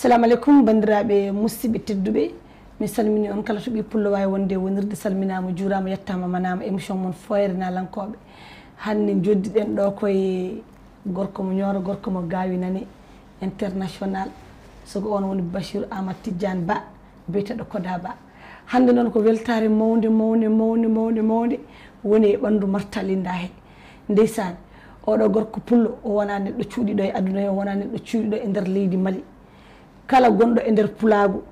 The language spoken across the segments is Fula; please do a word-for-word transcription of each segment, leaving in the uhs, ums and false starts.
Assalamu aleykum, banndiraaɓe musidɓe tedduɓe. Mi salmini on kala to ɓii pullo waawi wonde e wonirde, salminaama, juuraama, yettaama, manaama. Émission mon Fooyre Naalankooɓe. Hannde njoddiɗen ɗo koye gorko mo Ñooro, gorko mo Gaawi Nane international. Soko on woni Bachir Amat Tidiane Ba, biyeteeɗo Koda Ba. Hannde noon ko weltaare mawnde, mawnde, mawnde, mawnde, mawnde woni e ɓanndu Marta Linda he. Ndeysaan, oɗo gorko pullo, o wonaa neɗɗo cuuɗiiɗo e aduna he, o wonaa neɗɗo cuuɗiiɗo e nder leydi Mali. Kala gonɗo e nder pulaagu,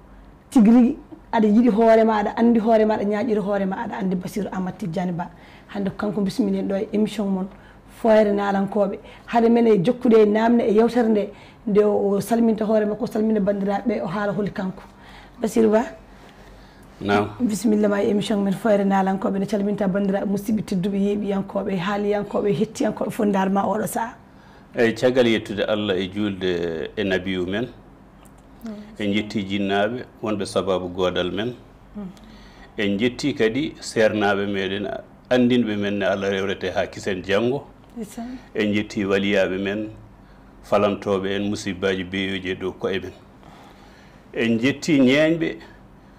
tigi rigi, aɗa yiɗi hoore ma, aɗa anndi hoore ma, aɗa ñaaƴiri hoore ma, aɗa anndi Basiru Amat Tijjani Ba. Hannde ko kanko bisminen ɗo e émission mon, Fooyre Naalankooɓe. Hade men e jokkude e naamne e yewtere nde, nde o, o salminta hoore makko, o salmina banndiraaɓe ɓe, o haala holi kanko. Basiru Ba, Naam. Bisimilla ma e émission men Fooyre Naalankooɓe, ne calminta banndiraaɓe musidɓe tedduɓe, yeeɓiyankooɓe, haaliyankooɓe, hettiyankooɓe fof ndaar ma oɗo sahaa. Eyi, caggal yettude Allah e juulde e nabiyu men, en njetti jinnaaɓe wonɓe sababu goodal men. En njetti kadi seernaaɓe meɗen, anndinɓe men ne Allah rewrete haa kisen janngo. Ndeysaan. En njetti waliyaaɓe men, falantooɓe en musibbaaji beeyooji e dow ko'e men. En njetti ñeeñɓe,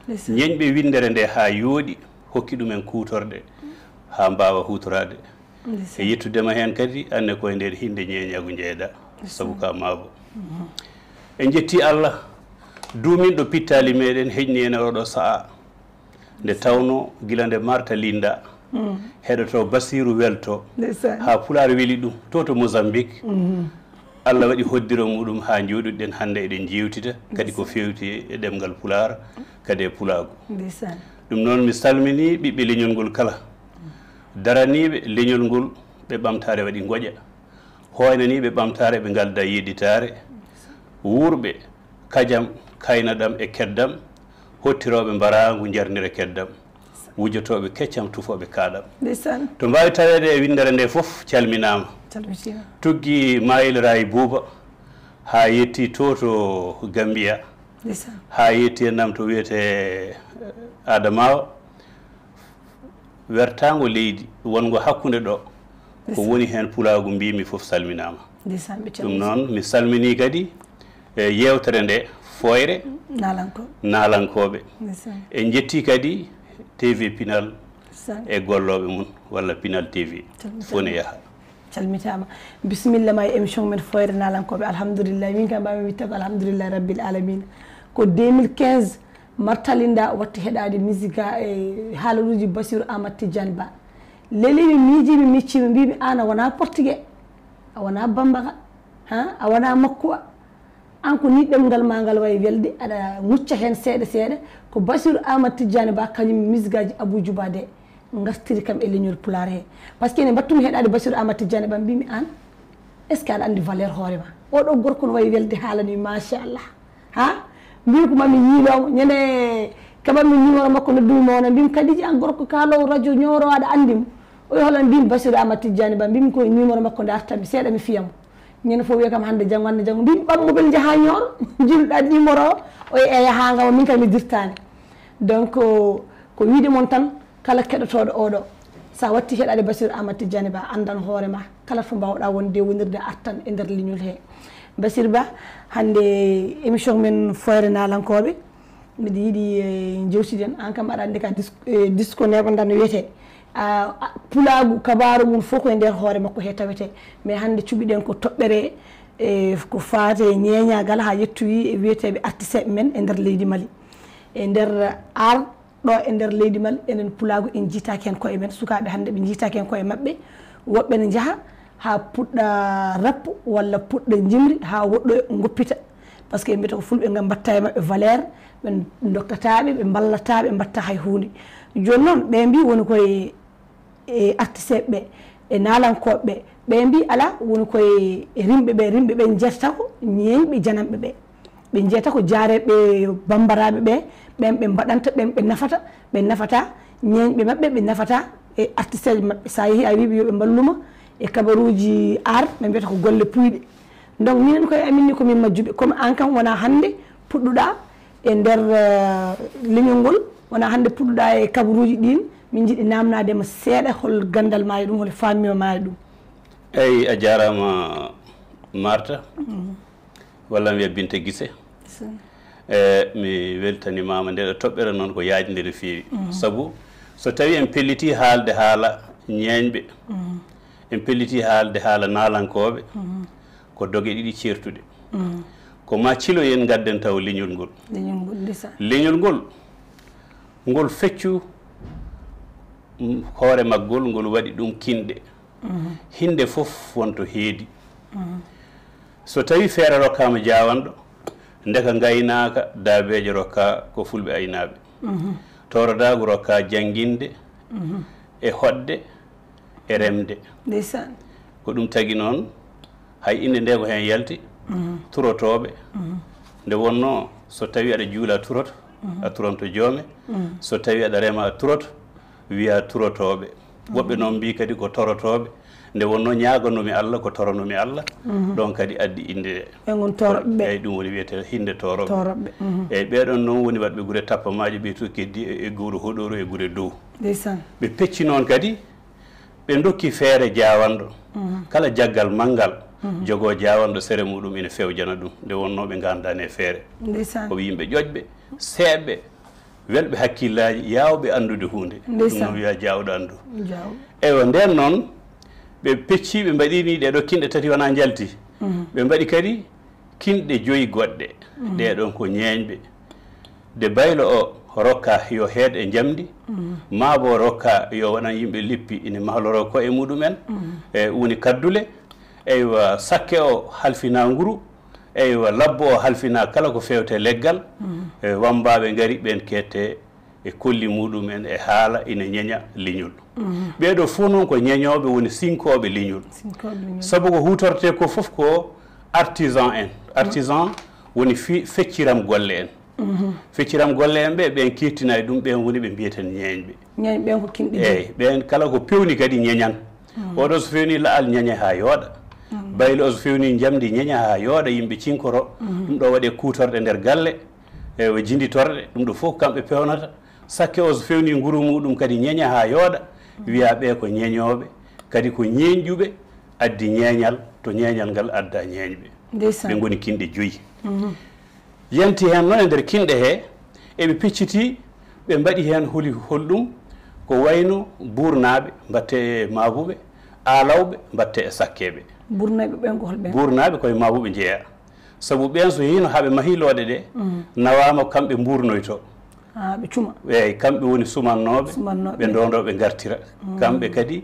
Ndeysaan. Ñeeñɓe winndere nde haa yooɗi, hokki ɗumen kuutorɗe haa mbaawa huutoraade. Ndeysaan. E yettude ma heen kadi, anne koye nder hinnde ñeeñaagu njeeyɗaa, Ndeysaan. Sabu ka maabo. En njetti Allah, duuminɗo pittaali meɗen, heƴni en e oɗo sa'a. Nde tawno gila nde Marta Linda, heɗoto Basiru welto, Ndeysaan. Haa Pulaar weli ɗum, to to Mozambique. Allah waɗi hoddiro muɗum haa njooɗuɗen hannde eɗen njeewtida, kadi ko Ndeysaan. Feewti e ɗemngal Pulaar, kadi e pulaagu. Ndeysaan. Ɗum noon mi salmini ɓiɓɓe leñol ngol kala, daraniiɓe leñol ngol, ɓe ɓamtaare waɗi ngoƴa, hooynaniiɓe ɓamtaare ɓe ngalda yedditaare, wuurɓe, kajam, kaynaɗam e keddam, hottirooɓe mbaraangu njarnira keddam, wujotooɓe keccam, tufooɓe kaaɗam. Ndeysaan. To mbaawi taweede e winndere nde fof calminaama. Calmitiima. Tuggi Maayel Raay Buuba, haa yetti to to Gambia, Ndeysaan. Haa yetti e nam to wiyetee Adamawa. Wertaango leydi wonngo hakkunde ɗo, ko Ndeysaan. Woni heen pulaagu mbimi fof salminaama. Ndeysaan, ɓe Ɗum calmitiima. Noon, mi salminii kadi e yeewtere nde, Fooyre Naalankooɓe. Naalankooɓe. Ndeysaan. En njetti kadi T V Pinal Ndeysaan. E gollooɓe mum, walla Pinal T V. Calmitiima. Fof ne yaha. Calmitaama. Bisimilla ma e émission men Fooyre Naalankooɓe. Alhamdulillahi. Min kam, mbawmi wittego alhamdulillahi rabbil alamina. Ko deux mille quinze, Marta Linda watti heɗaade musique ga e haalaluuji Basiru Amat Tijjani Ba. Leli mi miiji, mi micci, mi mbiimi, "Aan a wonaa portugais, a wonaa bambara, ha? A wonaa makkuwa." An ko ni ɗemngal ma ngal wayi welde, aɗa ŋucca heen seeɗa seeɗa. Ko Basiru Amat Tijjani Ba, kañum misigaaji Abuu Juba de ngartiri kam e leñol Pulaar he. Par ce que ene mbaɗtumi heɗaade Basiru Amat Tijjani Ba, mbimi, "Aan, est ce que aɗa anndi valeur hoore ma?" Oɗo gorko no wayi welde, haalani, machallah. Ha? Mbimi ko mami yiilomo, ñande kaɓanmi numéro makko, noddumi mo, wona mbimi, "Kadiji, an gorko kaalowo radio Ñooro, aɗa anndi mo?" O wi, "Hol on?" Mbimi, "Basiru Amat Tijjani Ba." Mbimi, "Ko numéro makko dartanmi, seeɗa mi fiya mo." Ñande fof wiya kam, "Hannde, janngo, hannde, janngo." Mbimi, "Ɓammo bel, njaha Ñooro, njilluɗa numéro o." O wi, "Eya, haa ngam min kadi mi dirtaani." Donc, ko, ko wiide mon tan, kala keɗotooɗo oɗo, sa watti heɗaade Basiru Amat Tijjani Ba, anndan hoore ma, kala to mbawɗa wonde wonirde, artan e nder leñol he. Basiru Ba, hannde émission men Fooyre Naalankooɓe, mbiɗa yiɗi, eh, jewtiden, an kam aɗa anndi ka dis-, eh, disco neɓanɗan no wiyetee. A, a, pulaagu, kabaaru mum fof ko e nder hoore makko he tawetee. Mais hannde cuɓiɗen ko toɓɓere, eh, ko faati e ñeeñaagal haa yettoyi e wiyeteeɓe artisteeɓe men e nder leydi Mali. E nder art ɗo e nder leydi Mali, enen pulaagu en njiitaaki heen koye men. Sukaaɓe hannde ɓe njiitaaki heen koye maɓɓe. Woɓɓe ne njaha haa puɗɗa rap walla puɗɗa njimri haa woɗɗoya, ngoppita. Par ce que ɓe mbiyata ko fulɓe ngam mbaɗta e maɓɓe valeur, ɓe dokkata ɓe, ɓe mballata ɓe, mbaɗta hay huunde. Jooni noon, ɓe mbi woni koye e artisteeɓe ɓe, e naalankooɓe ɓe, ɓe mbi alaa, woni koye e rimɓe ɓe, rimɓe ɓe njiyata ko ñeeñɓe jananɓe ɓe. Ɓe njiyata ko jaareeɓe bambaraaɓe ɓe, ɓen ɓe mbaɗanta, ɓen ɓe nafata, ɓe nafata ñeeñɓe maɓɓe, ɓe nafata e artisteeɓe maɓɓe. So a yehii a wii ɓe yo ɓe mballu ma e kabaruuji art, ɓe mbiyata ko golle puyɗe. Donc, minen koye amin ni ko min majjuɓe. Comme an kam wonaa hannde puɗɗuɗaa e nder, eh, leñol ngol, wonaa hannde puɗɗuɗaa e kabaruuji ɗin, min njiɗi naamnaade ma seeɗa hol ganndal maa e ɗum, hol faamii maa e ɗum. Eyi, a jaaraama Marta, walla mi wiya Binta Gise. E mi weltanimaama. Nde ɗo toɓɓere noon ko yaajnde no feewi. Sabu so tawi en pelliti haalde haala ñeeñɓe, en pelliti haalde haala naalankooɓe, ko doge ɗiɗi ceertuɗe. Ko ma ciloyen ngadden taw leñol ngol. Leñol ngol, ndeysaan. Leñol ngol, ngol feccu, mm, hoore maggol, ngol waɗi ɗum kinɗe. Hinde fof wonto heedi. So tawi feere rokkaama jaawanɗo, ndeka ngaynaaka daabeejo rokka ko fulɓe aynaaɓe. Toorodaagu rokka jannginde e hoɗde e remde. Ndeysaan. Ko ɗum tagi noon, hay innde nde ko heen yalti, turotooɓe. Nde wonnoo, so tawi aɗa juula, a turoto, a turanto joome. So tawi aɗa rema, a turoto, wiya turotooɓe. Woɓɓe noon mbii kadi ko torotooɓe. Nde wonnoo ñaaganoomi Allah, ko toranoomi Allah. Ɗoon kadi addi innde nde. Ɓe ngon torɓe. Eyi, ɗum woni wiyetee hinde torooɓe. Torɓe. Eyi, ɓee ɗoon noon woni waɗɓe gure tappamaaje, ɓe to keddi e, e gure hoɗooro e gure dow. Ndeysaan. Ɓe pecci noon kadi, ɓe ndokki feere jaawanɗo. Kala jaggal manngal, jogoo jaawanɗo sere muɗum ina fewjana ɗum. Nde wonnoo ɓe ngaandaani e feere. Ndeysaan. Ko yimɓe ƴoƴɓe, seeɓɓe, welɓe hakkillaaji, yaawɓe anndude huunde. Ndeysaan. Ɗum no wiya jaawɗo anndu. Jaawɗo. Eywa, ndeen noon, ɓe pecci, ɓe mbaɗi ni ɗee ɗoo kinɗe tati wonaa njalti. Ɓe mbaɗi kadi kinɗe joyi goɗɗe. Ɗee ɗoon ko ñeeñɓe. De baylo o rokka yo heed e njamndi, maa bo rokka yo waɗan yimɓe leppi ina mahloroo ko'e muɗum'en, e woni kaddule. Eywa, sakke o halfina nguru, eywa, labbo o halfina kala ko feewte leggal. E wammbaaɓe ngari, ɓeen keette e kolli muɗum'en e haala ina ñeña leñol. Ɓee ɗoo fof noon ko ñeñooɓe, woni sinkooɓe leñol. Sinkooɓe leñol. Sabu ko huutortee ko fof ko artisan en. Artisan woni fi-, fecciram golle en. Fecciram golle en ɓe, ɓeen keettinaay ɗum, ɓeen woni ɓe mbiyeten ñeeñɓe. Ñeeñɓe ɓeen ko kinɗe joyi. Eey, ɓeen kala ko pewni kadi ñeñan. Oɗo so fewni la'al ñeñe haa yooɗa. Baylo o so fewni njamndi ñeña haa yooɗa, yimɓe cinkoro. Ɗum ɗo waɗee kuutorɗe nder galle, e o jinditorɗe, ɗum ɗo fof kamɓe pewnata. Sakke o so fewni nguru muɗum kadi ñeña haa yooɗa, wiya ɓe ko ñeñooɓe, kadi ko ñeeñƴuɓe addi ñeeñal, to ñeeñal ngal adda ñeeñɓe. Ndeysaan. Ɓe ngoni kinɗe joyi. Yanti heen noon e nder kinɗe he, eɓe pecciti, ɓe mbaɗi heen holi holɗum, ko wayno buurnaaɓe mbaɗte e maabuɓe, aalawɓe mbaɗte e sakkeeɓe. Buurnaaɓe ɓeen ko holɓe? Buurnaaɓe koye maabuɓe njeyaa. Sabu ɓeen so hino haa ɓe mahi looɗe ɗe, nawaama kamɓe mbuurnoyto. Ah, ɓe cuma. Eey, kamɓe woni sumannooɓe, sumannooɓe, ɓe ndondoo ɓe ngartira. Kamɓe kadi,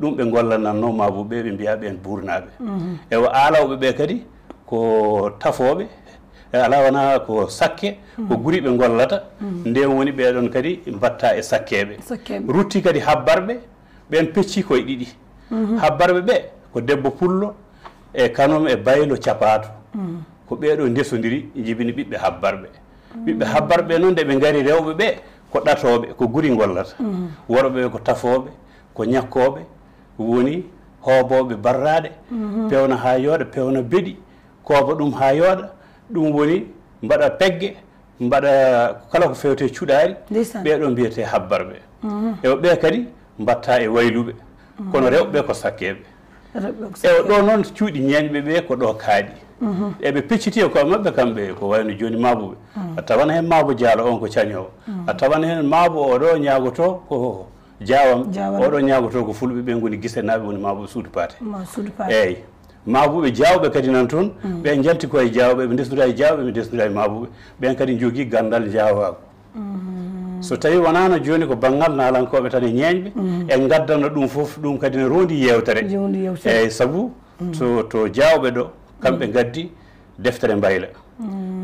ɗum ɓe ngollanatnoo maabuɓe ɓe, ɓe mbiya ɓeen buurnaaɓe. Ewa, aalawɓe ɓe kadi ko tafooɓe, e alaa wonaa ko sakke, ko guri ɓe ngollata. Ndeen woni ɓee ɗoon kadi mbaɗta e sakkeeɓe. Sakkeeɓe. Rutti kadi habbarɓe, ɓeen pecci koye ɗiɗi. Habbarɓe ɓe ko debbo pullo e kanum e baylo capaato. Ko ɓee ɗoo ndesondiri, njibini ɓiɓɓe habbarɓe. Ɓiɓɓe habbarɓe noon, nde ɓe ngari, rewɓe ɓe ko ɗatooɓe, ko guri ngollata. Worɓe ɓe ko tafooɓe, ko ñakkooɓe, woni hoobooɓe barraaɗe, pewna haa yooɗa, pewna beɗi, kooba ɗum haa yooɗa, ɗum woni mbaɗa pegge, mbaɗa kala ko fewte cuɗaari. Ndeysaan. Ɓee ɗoo mbiyetee habbarɓe. Ewa, ɓee kadi mbaɗta e wayluɓe. Kono rewɓe ɓe ko sakkeeɓe. Rewɓe ɓe ko sakkeeɓe. Ewa, ɗo noon cuuɗi ñeeñɓe ɓe ko ɗo kaaɗi. Eɓe pecciti e koye maɓɓe kamɓe, ko wayno jooni maabuɓe. A tawan heen maabo jaalo on ko cañoowo. A tawan heen maabo o ɗo ñaagotoo ko jaawam, jaawam, o ɗo ñaagotoo ko fulɓe, ɓe ngoni gisenaaɓe, woni maabo suudu paate. Ma suudu paate. Eey. Maabuɓe jaawɓe kadi nan toon, ɓe njalti koye jaawɓe, ɓe ndesndoraa e jaawɓe, ɓe ndesndoraa e maabuɓe. Ɓeen kadi njogii ganndal jaawaagu. So tawi wonaano jooni ko banngal naalankooɓe tan e ñeeñɓe, en ngaddano ɗum fof, ɗum kadi ne roondi yeewtere. Roondi yeewtere. Eey, sabu to, to jaawɓe ɗo, kamɓe ngaddi deftere mbayla.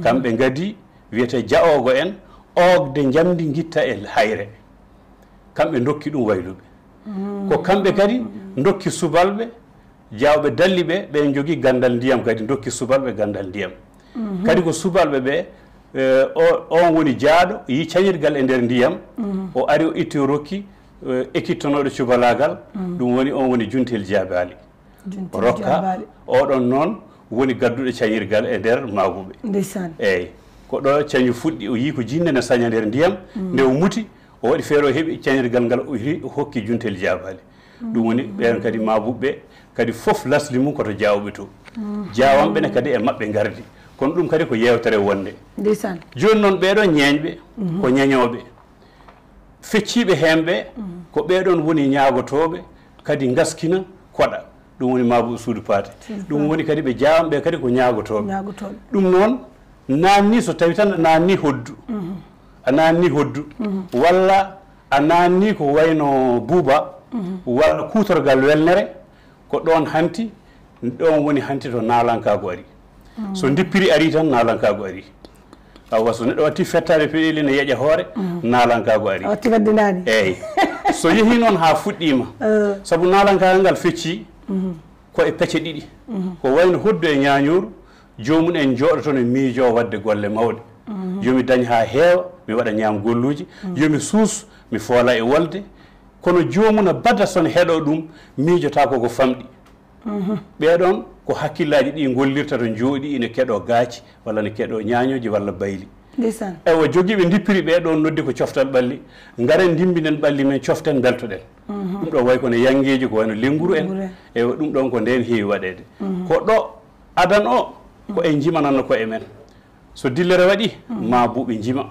Kamɓe ngaddi wiyetee jaoogo en, oogde njamndi ngitta e hayre. Kamɓe ndokki ɗum wayluɓe. Ko kamɓe kadi ndokki subalɓe, jaawɓe dalli ɓe, ɓe njogii ganndal ndiyam kadi, ndokki subalɓe ganndal ndiyam. Kadi ko subalɓe ɓe, eh, o, on woni jaaɗo, yi cañirgal e nder ndiyam, o ari o itti o rokki, eh, ekittonooɗo cubalaagal, ɗum woni on woni Juntel Jaabaali. Juntel Jaabaali. Rokka, oɗon noon woni gadduɗo cañirgal e nder maabuɓe. Ndeysaan. Eey, ko ɗo cañu fuɗɗi, o yii ko jinne ne saña nder ndiyam, nde o muti, o waɗi feere o heɓi cañirgal ngal, o ri-, o hokki Juntel Jaabaali. Ɗum woni ɓeen kadi maabuɓe kadi fof lasli mum ko to jaawɓe to. Jaawamɓe ne kadi e maɓɓe ngardi. Kono ɗum kadi ko yeewtere wonde. Ndeysaan. Jooni noon, ɓeeɗoo ñeeñɓe ko ñeñooɓe. Fecciiɓe heen ɓe ko ɓeeɗoon woni ñaagotooɓe, kadi ngaskina koɗa. Ɗum woni maabuɓe suudu paate. Ɗum woni kadi ɓe jaawamɓe kadi ko ñaagotooɓe. Ñaagotooɓe. Ɗum noon, naanni so tawi tan a naanni hoddu, a naanni hoddu, walla a naanni ko wayno buuba, walla kuutorgal welnere, ko ɗoon hanti, ɗoon woni hanti to naalankaagu ari. So ndippiri ari tan, naalankaagu ari. Awa, so neɗɗo watti fettaade peɗeeli ne yeƴa hoore, naalankaagu ari. A watti waddinaani. Eeyi. So yehii noon haa fuɗɗiima, sabu naalankaagal ngal feccii ko e pecce ɗiɗi. Ko wayno hoddu e ñaañooru, joomum en njooɗoto no miijoo waɗde golle mawɗe. Yo mi dañ haa heewa, mi waɗa ñaam golluuji. Yo mi suus, mi foola e wolde. Kono joomum na bada so ne heɗoo ɗum, miijotaako ko famɗi. Ɓeeɗoon ko hakkillaaji ɗi ngollirta to njooɗi ina keɗoo gaaci, walla ne keɗoo ñaañooji walla bayli. Ndeysaan. Ewa, jogiiɓe ndippiri ɓee ɗoon noddi ko coftal ɓalli. Ngaren ndimmbinen ɓalli men, coften, mbeltoɗen. Ɗum ɗo way kono yanngeeji, ko wayno lennguru en. Lennguru en. Ewa, ɗum ɗoon ko ndeen heewi waɗeede. Ko ɗo adan o, ko en njimananno koye men. So dillere waɗi, maabuɓe njima,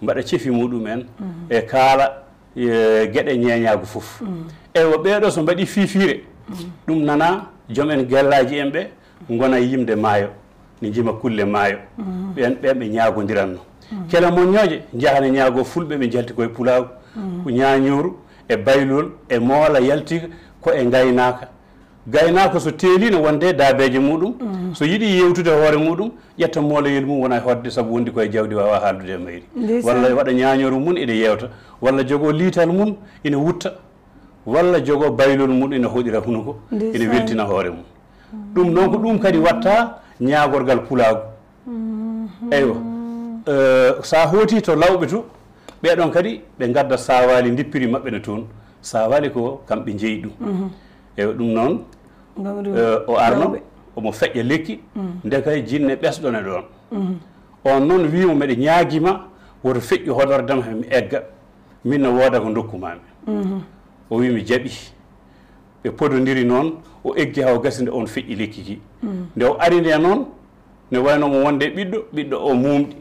mbaɗa cefi muɗum en e kaala e geɗe ñeeñaagu fof. Ewa, ɓeeɗo so mbaɗi fiifiire, ɗum nana joom en gellaaji en ɓe ngona yimde maayo, ne njima kulle maayo. Ɓeen, ɓeen ɓe ñaagondiranno. Kela moññooje njaha ne ñaagoo fulɓe, ɓe njalti koye pulaagu. Ko ñaañooru e baylol e moola yalti ko e ngaynaaka. Gaynaako so teeliino wonde daabeeje muɗum, so yiɗi yeewtude hoore muɗum, ƴetta mooloyel mum wona e hoɗde, sabu wondi koye jawdi waawaa haaldude e mayri. Ndeysaan. Walla waɗa ñaañooru mum ina yeewta, walla jogoo liital mum ina wutta, walla jogoo baylol mum ina hoɗira hunuko, ina Ndeysaan. weltina hoore mum. Ɗum noon ko ɗum kadi watta ñaagorgal pulaagu. Eywa. Eh, so a hooti to lawɓe to, ɓeeɗon kadi ɓe ngadda saawaali ndippiri maɓɓe ne toon. Saawaali ko kamɓe njeyi ɗum. Eywa, ɗum noon, Ngam ɗum eh, o arno, lawɓe. Omo feƴƴa lekki, ndeka jinne ɓesɗo ne ɗoon. On noon wii mo, "Meɗe ñaagima, woto feƴƴu hodordam he mi egga. Min no wooda ko ndokkumaami." O wii, "Mi jaɓi." Ɓe podondiri noon, o eggi haa o gasi nde on feƴƴi lekki ki. Nde o ari nde noon, ne wayno mo wonde ɓiɗɗo, ɓiɗɗo o muumɗi.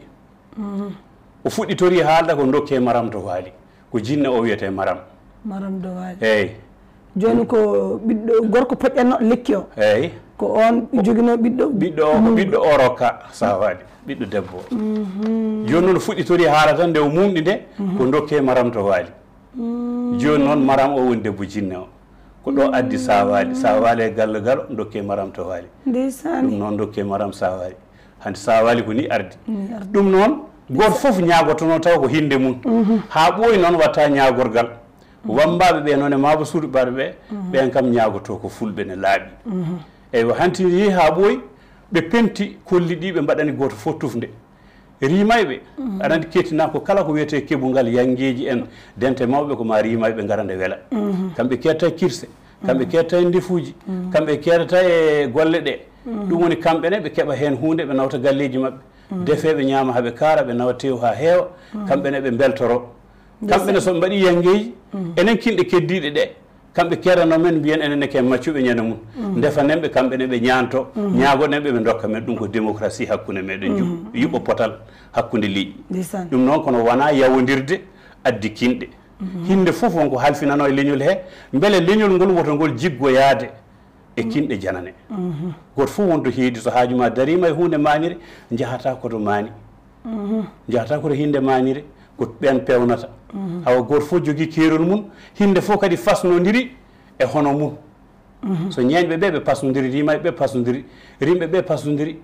O fuɗɗitori haalda ko ndokke maram to waali. Ko jinne o wiyetee maram. Maram to waali. Eey. Jooni ko ɓiɗɗo gorko poƴƴanno lekki o. Eey. Ko on joginoo ɓiɗɗo. Ɓiɗɗo o, ko ɓiɗɗo o rokka saawaali. Ɓiɗɗo debbo o. Jooni noon o fuɗɗitori haala tan nde o muumɗi nde, ko ndokke maram to waali. Jooni noon maram o woni debbo jinne o. Ko ɗo addi saawaali. Saawaali e galle galo ndokke maram to waali. Ndeysaan. Ɗum noon ndokke maram saawaali. Hannde saawaali ko ni ardi. Ɗum noon, gooto fof ñaagotonoo tawa ko hinnde mum. Haa ɓooyi noon watta ñaagorgal. Wammbaaɓe ɓe noon e maabo suudu ɓarɓe ɓe, ɓeen kam ñaagotoo ko fulɓe ne laaɓi. Eywa, hanti yehi haa ɓooyi, ɓe penti kolli ɗi, ɓe mbaɗani gooto fof tufnde. Riimayɓe, aɗa anndi keettinaa ko kala ko wiyetee keɓungal yanngeeji en, dente mawɓe ko ma riimayɓe ngara nde wela. Kamɓe keedata e kirse, kamɓe keedata e ndefuuji, kamɓe keedata e golle ɗe. Ɗum woni kamɓe ne ɓe keɓa heen huunde, ɓe nawta galleeji maɓɓe. Defee ɓe ñaama haa ɓe kaara, ɓe nawa teew haa heewa, kamɓe ne ɓe mbeltoroo. Kamɓe ne so ɓe mbaɗi yanngeeji, enen kinɗe keddiiɗe ɗe, kamɓe keedanoo men mbiyen enen ne ke maccuɓe ñande mum. Ndefanen ɓe, kamɓe ne ɓe ñaanto, ñaagoɗen ɓe, ɓe ndokka men. Ɗum ko démocratie hakkunde meɗen, yu-, yuɓɓo potal hakkunde leƴƴi. Ndeysaan. Ɗum noon kono wonaa yawondirde addi kinɗe. Hinnde fof won ko halfinanoo e leñol he, mbele leñol ngol woto ngol jiggoyaade e kinɗe janane. Gooto fof won to heedi, so haaju ma dariima e huunde maanire, njahataa ko to maani. Njahataa ko to hinnde maanire, ko ɓeen peewnata. Awa gooto fof jogii keerol mum, hinnde fof kadi fasnondiri e hono mum. So ñeeñɓe ɓe, ɓe pasnondiri, riimayɓe ɓe pasnondiri, rimɓe ɓe pasnondiri.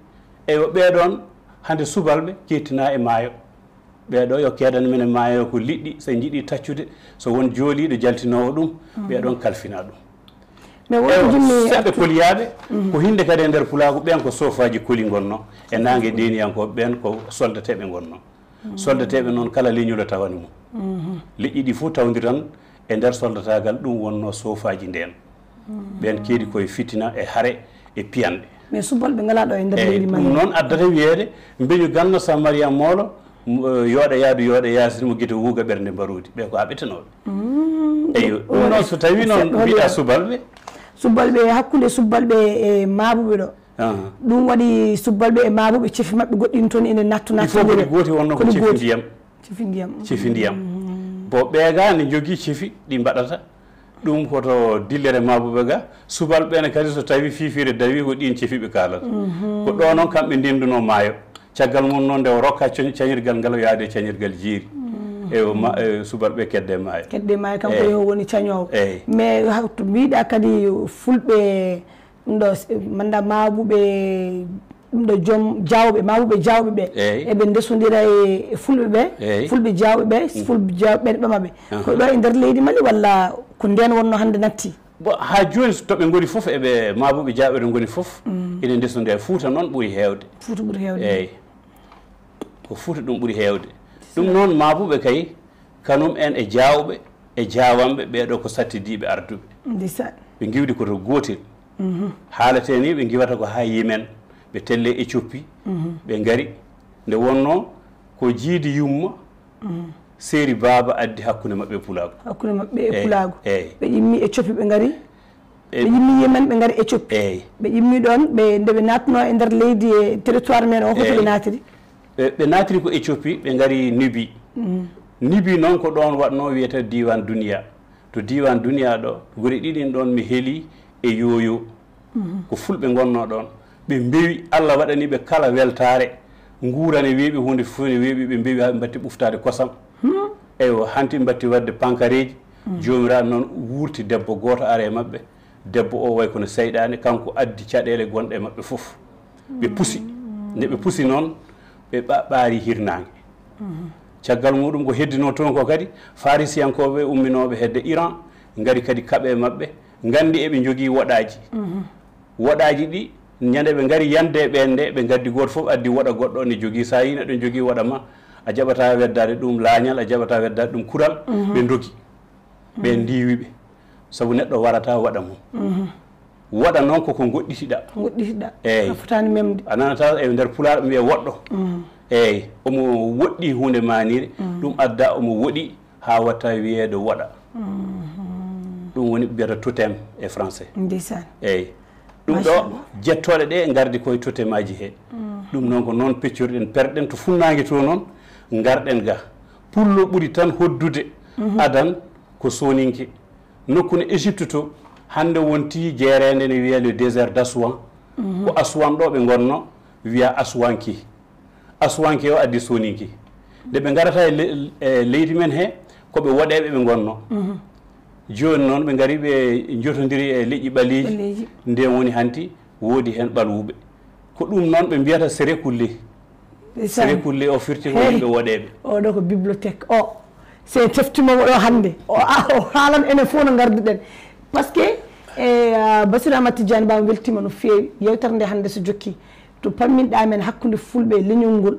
Eywa, ɓee ɗoon hannde subalɓe keettinaa e maayo. Ɓee ɗo yo keedan men e maayo ko liɗɗi, so njiɗi taccude, so won jooliiɗo jaltinoowo ɗum, ɓee ɗoon kalfinaa ɗum. Mais won Eywa, ko jinmi seɓɓe koliyaaɓe, ko hinnde kadi e nder pulaagu ɓeen ko soofaaji koli ngonnoo, e naange deeniyankooɓe ɓeen ko soldateeɓe ngonnoo. Soldateeɓe noon kala leñol o tawani mum. Leƴƴi ɗi fof tawdi tan e nder soldataagal, ɗum wonnoo soofaaji ndeen. Ɓeen keedi koye fitina e hare e piyanɗe. Mais subalɓe ngalaa ɗo e nder Eyyi, leydi ɗum Mali. Noon addata wiyeede mbeñu ganno Samariya moolo, m-, eh, yooɗa yaadu yooɗa yaasiri mo gite wuuga ɓernde mbaroodi. Ɓe ko aɓetenooɓe. Eyyo, ɗum noon so tawi noon Seɗɗa holi mbiɗa hen. Subalɓe. Subalɓe, hakkunde subalɓe e maabuɓe ɗo. Ɗum waɗi subalɓe e maabuɓe cefi maɓɓe goɗɗin toon ene nattu nattondire. Ko gooti wonno ko cefi ndiyam. Cefi ndiyam. Cefi ndiyam. Bon, ɓeegaa ne njogii cefi ɗi mbaɗata. Ɗum ko to dillere maabuɓe ga. Subalɓe ɓe ne kadi so tawi fiifiire dawi ko ɗiin cefi ɓe kaalata. Ko ɗo noon kamɓe ndendunoo maayo. Caggal mum noon nde o rokka coñ-, cañirgal ngal o yaade cañirgal jeeri. E o ma-, e subalɓe kedde maayo. Kedde maayo kanko yo woni cañoowo. Eey. Mais ha-, to mbiɗa kadi fulɓe ɗum ɗo, s-, manda maabuɓe, ɗum ɗo joom jawɓe, maabuɓe jawɓe ɓe. Eey. Eɓe ndesondira e, e fulɓe ɓe, eey, fulɓe jawɓe ɓe, fulɓe jawɓe ɓe ne ɓama ɓe. Ko ɗo e nder leydi Mali walla ko ndeen wonno hannde natti? Bon, haa jooni so to ɓe ngoni fof, eɓe maabuɓe jawɓe ɗo ngoni fof, ene ndesondira. Fuuta noon ɓuri heewde. Fuuta ɓuri heewde. Eey. Ko Fuuta ɗum ɓuri heewde. Ɗum noon maabuɓe kay, kanum en e jawɓe, e jawanɓe, ɓeeɗo ko sattidiiɓe arduɓe. Ndeysaan. Ɓe ngiwdi ko to gootel. Haalete ni ɓe ngiwata ko haa Yemen, ɓe telle Éthiopie, ɓe ngari. Nde wonno ko jiidi yumma, seeri baaba addi hakkunde maɓɓe e pulaagu. Hakkunde maɓɓe e pulaagu. Eey. Ɓe immi Éthiopie ɓe ngari. Ɓe immi Yemen, ɓe ngari Éthiopie. Eey. Ɓe immi ɗoon, ɓe, nde ɓe naatno e nder leydi e territoire men o, hoto ɓe naatiri? Ɓe, ɓe naatiri ko Éthiopie, ɓe ngari Nubi. Nubi noon ko ɗoon waɗno wiyetee diiwaan Duniya. To diiwaan Duniya ɗo, gure ɗiɗi ɗoon mi heli e Yooyo. Ko fulɓe ngonnoo ɗoon. Ɓe mbewi, Allah waɗani ɓe kala weltaare. Nguura ne weeɓi, huunde fof ne weeɓi, ɓe mbewi haa ɓe mbatti ɓuftaade kosam. Eywa, hanti ɓe mbatti waɗde pankareeji. Joomiraaɗo noon wuurti debbo gooto ara e maɓɓe. Debbo o way kono seyɗaane, kanko addi caɗeele gonɗe e maɓɓe fof. Ɓe pusi. Nde ɓe pusi noon, ɓe ɓa-, ɓaari hirnaange. Caggal muɗum ko heddinoo toon ko kadi, Farisiyankooɓe umminooɓe hedde Iran, ngari kadi kaɓe maɓɓe, nganndi eɓe njogii woɗaaji. Woɗaaji ɗi, ñande ɓe ngari yande e ɓeen nde, ɓe ngaddi gooto fof addi woɗa goɗɗo ne jogii. So a yii neɗɗo jogii woɗa ma, a jaɓataa weddaade ɗum laañal, a jaɓataa weddaade ɗum kural, ɓe ndogi. Ɓe ndiiwi ɓe. Sabu neɗɗo warata waɗa mum. Waɗa noon koko ngoɗɗitiɗa. Ngoɗɗitiɗa. Eey. A fotaani memde. A nanata e nder Pulaar ɓe mbiya woɗɗo. Eey, omo woɗɗi huunde maaniire, ɗum adda omo woɗi haa watta wiyeede woɗa. Ɗum woni ɓe mbiyata totem e français. Ndeysaan. Eey. Ɗum ɗo, machallah, jettooɗe ɗe ngardi koye totemaaji he. Ɗum noon ko noon peccorɗen, perɗen to funnaange to noon, ngarɗen ga. Pullo ɓuri tan hoddude adan ko sooninke. Nokku no Égypte to, hannde wonti jeereende ne wiyee le désert d'Aswan. Ko Aswan ɗo ɓe ngonno, wiya Aswanki. Aswanki o addi sooninki. Nde ɓe ngarata e le-, e leydi men he, ko ɓe woɗeeɓe ɓe ngonno. Jooni noon ɓe ngari ɓe njotondiri e leƴƴi ɓaleeji. Ɓaleeji. Nden woni hanti woodi heen ɓalwuɓe. Ko ɗum noon ɓe mbiyata Sere Kulle. Ndeysaan. Sere Kulle o firti ko yimɓe woɗeeɓe. O ɗo ko bibliothèque. O, so en teftiima mo ɗo hannde. O, a, o haalan enen fof no ngarduɗen. Parce que, e, ah, Bassirou Amadou Tidiane Ba, mi weltiima no feewi. Yewtere nde hannde so jokki. To pamminɗa men hakkunde fulɓe e leñol ngol.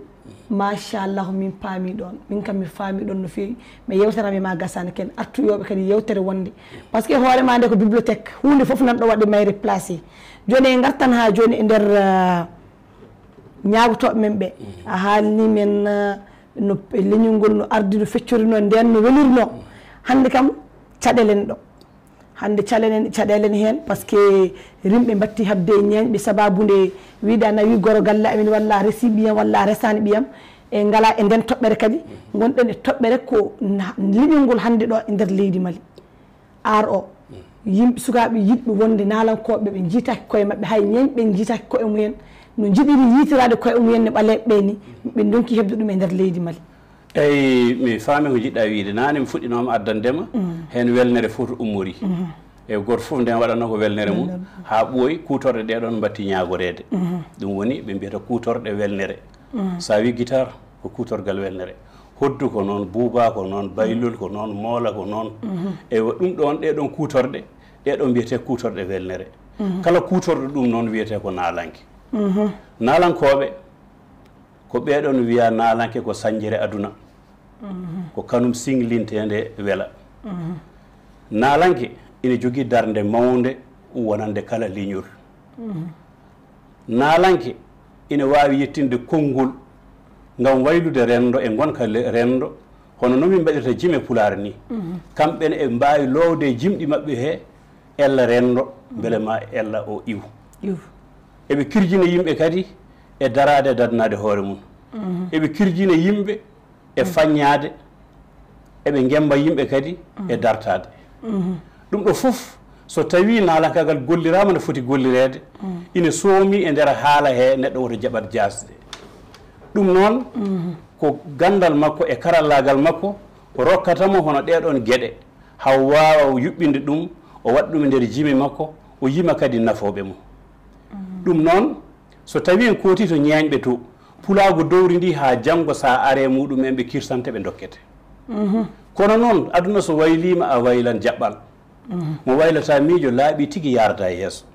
Machallah, min paami ɗoon. Min kam mi faami ɗoon no feewi. Mais yewtere am e ma gasaani ken. Artu yewɓe kadi yewtere wonde. Parce que hoore ma nde ko bibliothèque. Huunde fof nan ɗo waɗde mayre placé. Jooni en ngartan haa jooni e nder, ah, ñaagotooɓe men ɓe. A haalni men, ah, no leñol ngol no ardi, no feccorinoo, ndeen no welirnoo. Hannde kam caɗeele en ɗo. Hannde caɗeele en, caɗeele en heen, parce que rimɓe mbatti haɓde e ñeeñɓe sababu nde wiɗa nawi goro galle amen walla a resi ɓiyam walla a resaani ɓiyam. E ngala e nden toɓɓere kadi, ngonɗen e toɓɓere ko na-, leñol ngol hannde ɗo e nder leydi Mali. Ar o, yimɓe, sukaaɓe yiɗɓe wonde naalankooɓe, ɓe njiitaaki koye maɓɓe, hay ñeeñɓe njiitaaki koye mumen, no njiɗiri yiitiraade koye mumen no ɓaleeɓe ɓe ni, ɓe ndonki heɓde ɗum e nder leydi Mali. Eyi, mi faami ko njiɗɗa wiyde. Naane mi fuɗɗinooma addande ma heen welnere fof to ummori. E gooto fof nden waɗatnoo ko welnere mum, haa ɓooyi, kuutorɗe ɗee ɗoon mbatti ñaagoreede. Ɗum woni ɓe mbiyata kuutorɗe welnere. So a wii gitaar, ko kuutorgal welnere. Hoddu ko noon, buuba ko noon, baylol ko noon, moola ko noon. Eywa, ɗum ɗoon, ɗee ɗoon kuutorɗe, ɗee ɗoon mbiyetee kuutorɗe welnere. Kala kuutorɗo ɗum noon wiyetee ko naalanke. Naalankooɓe, ko ɓee ɗoon wiya naalanke ko sañjere aduna. Ko kanum siŋlinteende wela. Naalanke ina jogii darnde mawnde wonande kala leñol. Naalanke ina waawi yettinde konngol ngam waylude renndo e ngonka le-, renndo, hono no min mbaɗirta jime Pulaar ni. Kamɓe ne eɓe mbaawi loowde e jimɗi maɓɓe he ella renndo, mbele ma ella o iw. Iw. Eɓe kirjina yimɓe kadi e daraade e dadanaade hoore mum. Eɓe kirjina yimɓe e faññaade, eɓe ngemba yimɓe kadi e dartaade. Ɗum ɗo fof, so tawii naalankaagal golliraama no foti gollireede, ina soomi e nder haala he neɗɗo woto jaɓat jaasde. Ɗum noon, ko ganndal makko e karallaagal makko rokkata mo hono ɗee ɗoon geɗe, haa o waawa yuɓɓinde ɗum, o waɗa ɗum e nder jime makko, o yima kadi nafooɓe mum. Ɗum noon, so tawii en kooti to ñeeñɓe to, pulaagu dowri ndi haa janngo, so a aree muɗum en ɓe kirsante, ɓe ndokkete. Kono noon, aduna so wayliima, a waylan jaɓɓal. Mo waylata miijo laaɓi tigi yaarata e yeeso.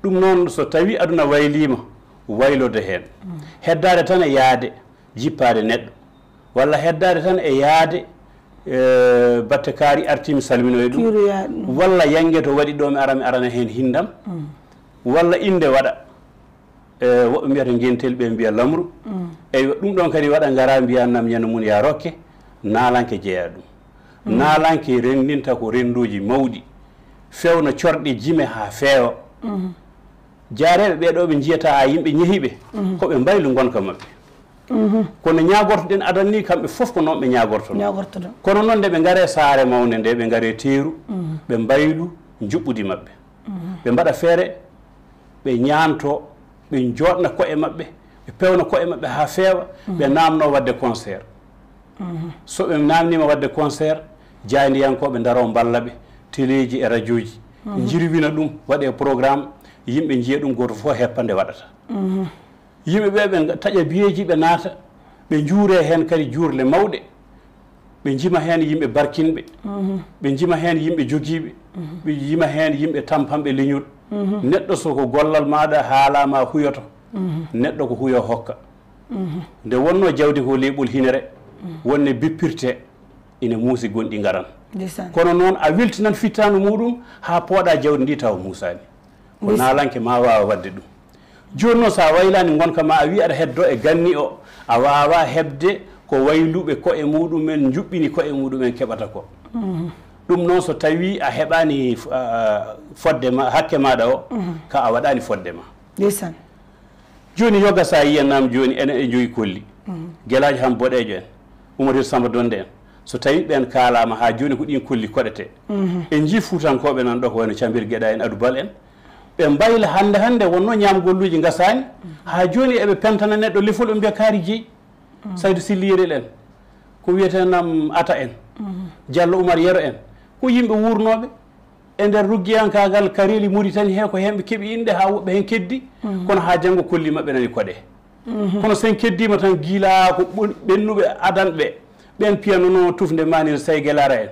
Ɗum noon, so tawii aduna wayliima, waylode heen. Heddaade tan e yahde, jippaade neɗɗo, walla heddaade tan e yahde, eh, batte kaari artii mi salminoya ɗum, walla yannge to waɗi ɗo mi ara, mi arana heen hinndam, walla innde waɗa, eh, woɓɓe mbiyata ngentel, ɓe mbiya lamru. Eywa, ɗum ɗoon kadi waɗa, ngara mbiya nam ñande mum ya rokke, naalanke jeyaa ɗum. Naalanke renndinta ko rennduuji mawɗi, fewna corɗe jime haa feewa. Jaareeɓe ɓee ɗo ɓe njiyata haa yimɓe njehi ɓe, ko ɓe mbaylu ngonka maɓɓe. Kono ñaagortoɗen adan ni, kamɓe fof ko noon ɓe ñaagortono. Kono noon nde ɓe ngaree saare mawnde nde, ɓe ngaree teeru, ɓe mbaylu njuɓɓudi maɓɓe. Ɓe mbaɗa feere, ɓe ñaanto, ɓe njooɗna ko'e maɓɓe, ɓe pewna ko'e maɓɓe haa feewa, ɓe naamno waɗde concert. So ɓe naamniima waɗde concert, jaayndiyankooɓe ndaro mballa ɓe, teleeji e rajooji, njirwina ɗum, waɗee programme, yimɓe njiya ɗum, gooto fof heppa nde waɗata. Yimɓe ɓe, ɓe taƴa biyeeji, ɓe naata, ɓe njuuree heen kadi juurle mawɗe, ɓe njima heen yimɓe barkinɓe, ɓe njima heen yimɓe jogiiɓe, ɓe njima heen yimɓe tampanɓe leñol. Neɗɗo so ko gollal maaɗa haalaama huyoto, neɗɗo ko huyo hokka. Nde wonnoo jawdi ko leeɓol hinere, wonne bippirte, ina muusi gonɗi ngaran. Kono noon a weltinan fittaandu muɗum haa pooɗa jawdi ndi tawa muusaani. Ko naalanke ma waawa waɗde ɗum. Jooni noon, so a waylaani ngonka ma, a wii aɗa heddo e ganni o, a waawaa heɓde ko wayluɓe ko'e muɗumen, njuɓɓini ko'e muɗumen keɓata ko. Ɗum noon, so tawii a heɓaani, ah, fodde ma, hakke maaɗa o, ka a waɗaani fodde ma. Ndeysaan. Jooni, yoga so a yiyan nam jooni, enen e joyi kolli. Gelaajo Ham Boɗeejo en, Umarir Samba Donde en. So tawii ɓeen kaalaama haa jooni, ko ɗiin kolli koɗetee. En njii Fuutankooɓe nan ɗo, ko wayno Cambir Geɗa en, Adu Bal en. Ɓe mbayla hannde, hannde wonnoo ñaamgolluuji ngasaani. Haa jooni eɓe pentana neɗɗo lefol, ɓe mbiya kaari jeyi. Saydu Silli Yerel en, ko wiyetee nam Ata en, Jallo Umar Yero en, ko yimɓe wuurnooɓe e nder ruggiyankaagal kareeli Muritani he, ko heen ɓe keɓi inɗe haa woɓɓe heen keddi, kono haa janngo kolli maɓɓe nani koɗe. Kono so en keddiima tan, gila ko ɓon-, ɓennuɓe adanɓe ɓeen piyanunoo tufnde Manir Sey Gelara en,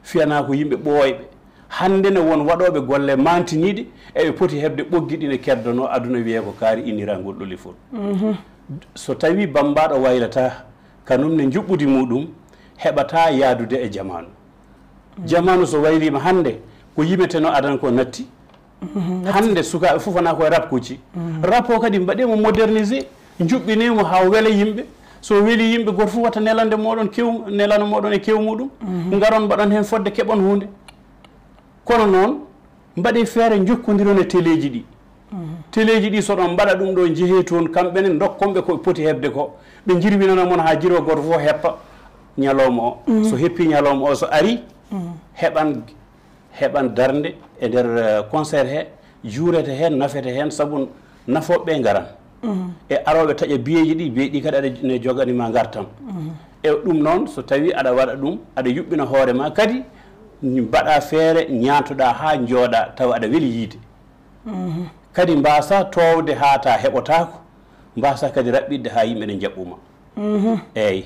fiyanaa ko yimɓe ɓooyɓe. Hannde ne won waɗooɓe golle maantiniiɗe, eɓe poti heɓde ɓoggi ɗi ne keddonoo aduna, wiyee ko kaari innirangol ɗo lefol. So tawii bammbaaɗo waylataa, kanum ne njuɓɓudi muɗum heɓataa yahdude e jamaanu. Jamaanu so wayliima hannde, ko yimetenoo adan ko natti. Hannde sukaaɓe fof wonaa koye rap kucci. Rap o kadi mbaɗee mo modernisé, njuɓɓinee mo haa wela yimɓe. So weli yimɓe, gooto fof watta nelande mooɗon kew, nelano mooɗon e kew muɗum. Ngaron mbaɗon heen fodde, keɓon huunde. Kono noon, mbaɗee feere njokkondiron e teleeji ɗi. Teleeji ɗi so ɗon mbaɗa ɗum ɗo, njehee toon, kamɓe ne ndokkon ɓe ko ɓe poti heɓde ko. Ɓe njirwinana mon haa jirwa, gooto fof heppa ñalawma o. So heppii ñalawma o, so arii, heɓan heɓan darnde e nder, eh, concert he, juurete heen, nafete heen, sabu nafooɓe ɓe ngaran. E arooɓe taƴa biyeeji ɗi, biyeeji ɗi kadi aɗa ne jogani ma ngartam. E ɗum noon, so tawii aɗa waɗa ɗum, aɗa yuɓɓina hoore ma kadi, mbaɗa feere, ñaantoɗa haa njooɗa, tawa aɗa weli yiide. Kadi mbaasa toowde haa ta heɓotaako, mbaasa kadi raɓɓiɗde haa yimɓe ne njaɓɓuma. Eeyi.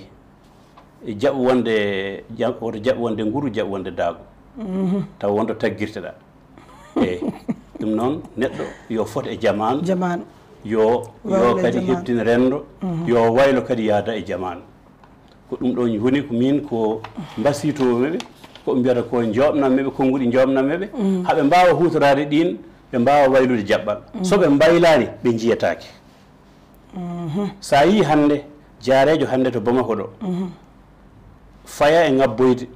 Jaɓ wonde, jaɓ, woto jaɓ wonde nguru, jaɓ wonde daagu. Taw wonto taggirteɗaa. Eeyi. Ɗum noon, neɗɗo yo fot e jamaanu. Jamaanu. Yo, yo kadi heɓtin renndo. Yo waylo kadi yaada e jamaanu. Ko ɗum ɗo woni ko min ko mbasiytoomi ɓe, ko ɓe mbiyata ko njoɓnanmi ɓe, konnguɗi njoɓnanmi ɓe, haa ɓe mbaawa huutoraade ɗiin, ɓe mbaawa waylude jaɓɓal. So ɓe mbaylaani, ɓe njiyataake. So a yii hannde, jaareejo hannde to Bamako ɗo, faya e ŋabboyde,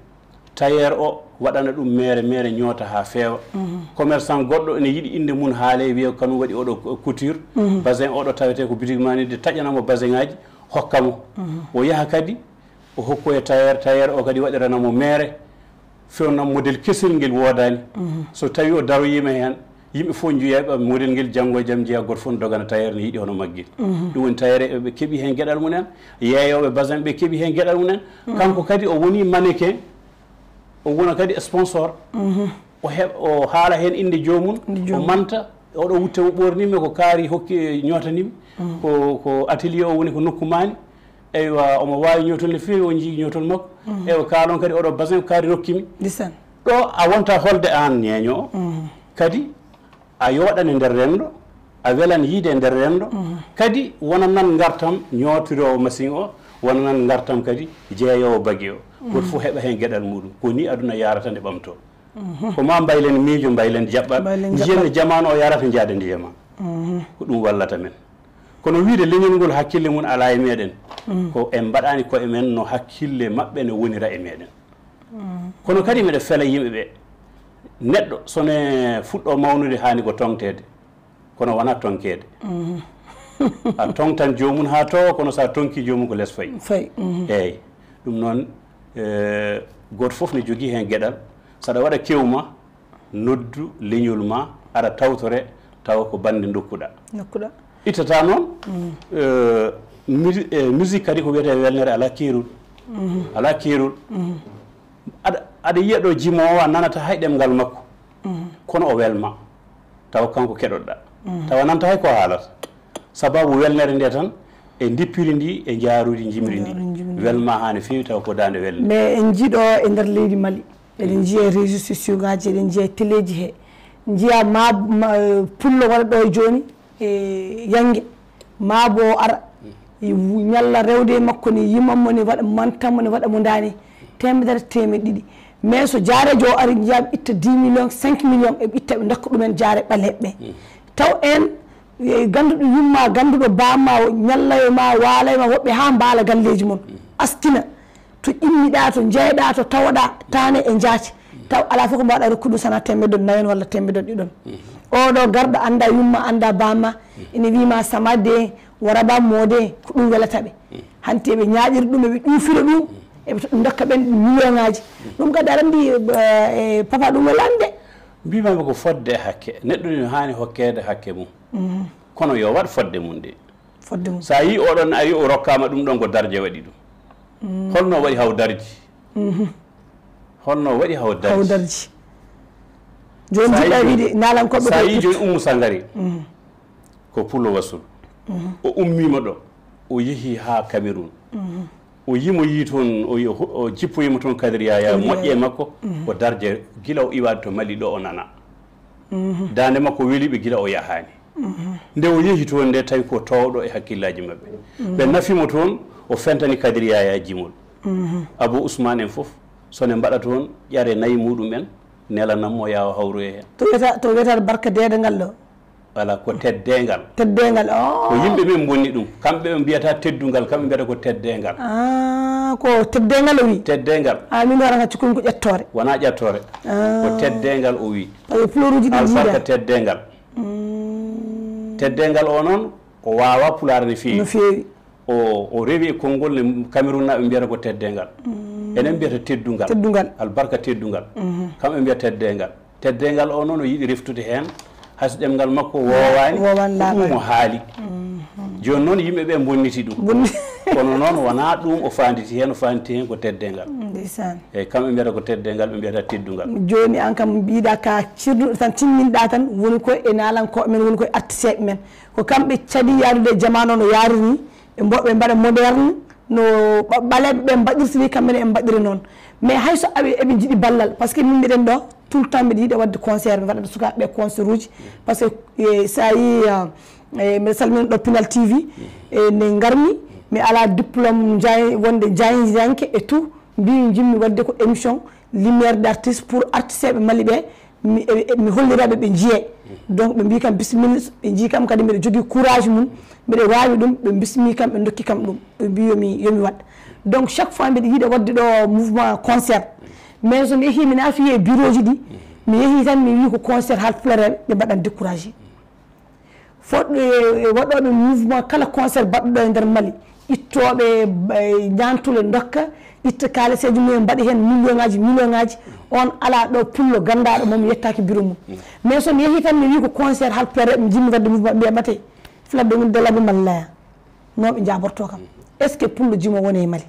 tailleur o waɗana ɗum meere, meere ñoota haa feewa. Commerçant goɗɗo ene yiɗi innde mum haalee, wiya kanum waɗi oɗo couture, basin oɗo tawetee ko boutique maa nii, de taƴana mo basin ŋaaji, hokka mo. O yaha kadi, o hokkoya tailleur, tailleur o kadi waɗirana mo meere, feewna modèle kesel ngel woodaani. So tawii o daroyiima heen, yimɓe fof njeeɓa modèle ngel, janngo e jam njeeya gooto fof ne dogana tailleur ne yiɗi hono maggel. Ɗum woni tailleur ɓe keɓi heen geɗal mum en, yeeyooɓe basin ɓe keɓi heen geɗal mum en. Kanko kadi o woni mannequin, o wona kadi sponsor. O heɓ-, o haala heen innde joomum, o manta, oɗo wutte mo ɓoornimi ko kaari hokki ñootani mi. Ko, ko atelier o woni ko nokku maani. Eywa, omo waawi ñootol no feewi, o njii ñootol makko. Eywa, kaalon kadi oɗo basin ko kaari rokki mi. Ɗo a wonta holde aan ñeeño o. Kadi a yooɗan e nder renndo, a welan yiide e nder renndo. Kadi wonanan ngartam ñootiroowo machine o, wonanan ngartam kadi jeeyoowo bagi o. Gooto fof heɓa heen geɗal muɗum. Ko ni aduna yarata nde ɓamtoo. Ko ma mbaylen miijo, mbaylen jaɓɓal. Mbaylen njiyen jaɓɓal. No jamaanu o yarata, njaada ndiyam. Ko ɗum wallata men. Kono wiide leñol ngol hakkille mum alaa e meɗen, ko en mbaɗaani koye men no hakkille maɓɓe ne wonira e meɗen. Kono kadi miɗa fela yimɓe ɓe, neɗɗo so ne fuɗɗo mawnude haani ko toŋteede, kono wonaa toŋkeede. A toŋtan joomum haa towa, kono so a toŋkii joomum ko les fayi. Fayi. Eeyi. Ɗum noon, eh, gooto fof ne jogii heen geɗal. So aɗa waɗa kewu ma, noddu leñol ma, ara tawtore, tawa ko bannde ndokkuɗa. Ndokkuɗa. Ittata noon, eh, musi-, eh, musique kadi ko wiyetee welnere alaa keerol. Alaa keerol. Aɗa, aɗa yiya ɗo jimoowo a nanata hay ɗemngal makko. Kono o welma. Tawa kanko keɗoɗa. Tawa nanta hay ko haalata. Sababu welnere nde tan e ndippiri ndi e njaaruuji njimri ndi. Njaaruuji njimri ndi. Welma haa no feewi tawa ko daande welnde. Mais en njiiɗo e nder leydi Mali. Eɗen njiya e réseaux sociaux ngaji, eɗen njiya e téléji he. Njiya ma, ma, pullo waɗa ɗo e jooni e Yannge. Maa bo o ara, i wu-, ñalla rewde e makko ni, yiman mo ni, waɗa mantan mo ni, waɗa mo ndaani teemedere, teemeɗe ɗiɗi. Mais so jaareejo o ari, njiyaa ɓe itta dix millions, cinq millions, eɓe itta, ɓe ndokka ɗumen jaare ɓaleeɓe ɓe. Taw en, e, gannduɗo yumma, gannduɗo bamma, o ñallay ma, waalay ma, woɓɓe haa mbaala galleeji mon. Astina. To ƴimmiɗaa, to njeyɗaa, to tawoɗaa, taane e njaati. Taw alaa fof ko mbaawɗaa rokkude ɗum, sanaa teemedde nayon walla teemedde ɗiɗon. Oɗo garɗo anndaa yumma, anndaa bamma, ina wiima sama de, waraba mo de, ko ɗum welata ɓe. Hanti eɓe ñaaƴira ɗum, eɓe ƴuufira ɗum, eɓe to-, ndokka ɓen million ŋaaji. Ɗum kadi aɗa anndi, eh, papa, ɗum welaani de. Mbiimaami ko fodde e hakke. Neɗɗo ni no haani hokkeede hakke mum. Kono yo waɗ fodde mum de. Fodde mum. So a yii oɗon ari, o rokkaama ɗum ɗon, ko darje waɗi ɗum. Holno waɗi haw darji? Holno waɗi haw darji? Jooni jiɗɗa wiide naalankooɓe so a yii jooni Ummu Sangari, ko Pullo Wasul. O ummiima ɗo, o yehi haa Cameroun. O yimoyii toon, o, o jippoyiima toon Kadiri Yaya, moƴƴe makko, ko darje gila o iwaade to Mali ɗo o nana. Daande makko weli ɓe gila o yahaani. Nde o yehi toon nde, tawi ko toowɗo e hakkillaaji maɓɓe. Ɓe nafi mo toon, o fentani Kadiri Yaya jimol. Abou Ousmane en fof, so ne mbaɗa toon ƴare nayi muɗum en, nelanan mo yaha o hawroya heen. To wiyata, to wiyata barka deedangal ɗo. Voilà, ko teddeengal. Teddeengal, oh. Ko yimɓe ɓe mbonni ɗum. Kamɓe ɓe mbiyata teddungal, kamɓe mbiyata ko teddeengal. Ah, ko teddeengal o wi? Teddeengal. Ah, min wara ngam cikkumi ko ƴettoore. Wonaa ƴettoore. Ah. Ko teddeengal o wi. Tawi pulooruuji ɗi albarka jiida. Teddeengal. Mm. Teddeengal o noon, o waawaa pulaar no feewi. No feewi. O, o rewi e konngol ne Cameroun naaɓe mbiyata ko teddeengal. Mm. Enen mbiyata teddungal. Teddungal. Albarka teddungal. Mhm. Kamɓe mbiya teddeengal. Teddeengal o noon o yiɗi reftude heen, hay so ɗemngal makko woowaani, woowaani ko ɗum laaɓaani. Mo haali. Mhm. Jooni noon yimɓe ɓe mbonniti ɗum. Bonni- Kono noon wonaa ɗum o faanditi heen, o faanditi heen ko teddeengal. Ndeysaan. Eeyi, kamɓe mbiyata ko teddeengal, ɓe mbiyata teddungal. Jooni aan kam mbiɗa ka cirnuɗo tan, timminɗa tan, woni ko e naalankooɓe men, woni ko e artiseeɓe men. Ko kamɓe caɗi yaadude e jamaanu o no yaariri ni, ɓe mbo-, ɓe mbaɗa moderne, no ɓa-, ɓaleeɓe ɓe mbaɗirta ni, kamɓe ne ɓe mbaɗira noon. Mais hay so aɓe, eɓe njiɗi ballal, parce que min mbiɗen ɗo, tout le temps mbiɗa yiɗa waɗde concert, mi waɗata sukaaɓe ɓe concert uji. Parce que, eh, so a yii, eh, eh, mbiɗa salmina ɗo Pinal T V, eh, nde ngarmi, mi alaa diplôme jay-, wonde jaayndiyanke et tout, mbi njiɗmi waɗde ko émission lumière d'artiste pour artisteɓe Mali ɓe, mi, e, e, mi holliraɓe ɓe njiyee. Donc ɓe mbi kam bisimilla, ɓe njii kam kadi mbiɗa jogii courage mum, mbiɗa waawi ɗum, ɓe bismi kam, ɓe ndokki kam ɗum, ɓe mbi yomi, yomi waɗ. Donc chaque fois mbiɗa yiɗa waɗde ɗo mouvement concert, Mais so mi yehii mi naati e bureau ji ɗi, mi yehii tan mi wii ko concert haalpulareeɓe, ɓe mbaɗan découragé. Fodɓe e waɗooɓe mouvement kala concert baɗɗo ɗo e nder Mali, ittooɓe e ñaantule ndokka, itta kaaliseeji mumen mbaɗi heen million ŋaaji, million ŋaaji, on alaa ɗo pullo ganndaaɗo mo mi yettaaki bureau mum. Mais so mi yehii tan mi wii ko concert haalpulareeɓe mi jimmi waɗde mouvement, mbiya mate flat ɗo min dalaɓe malla nooɓe njaabortoo kam. Est ce que pullo jimo woni e Mali?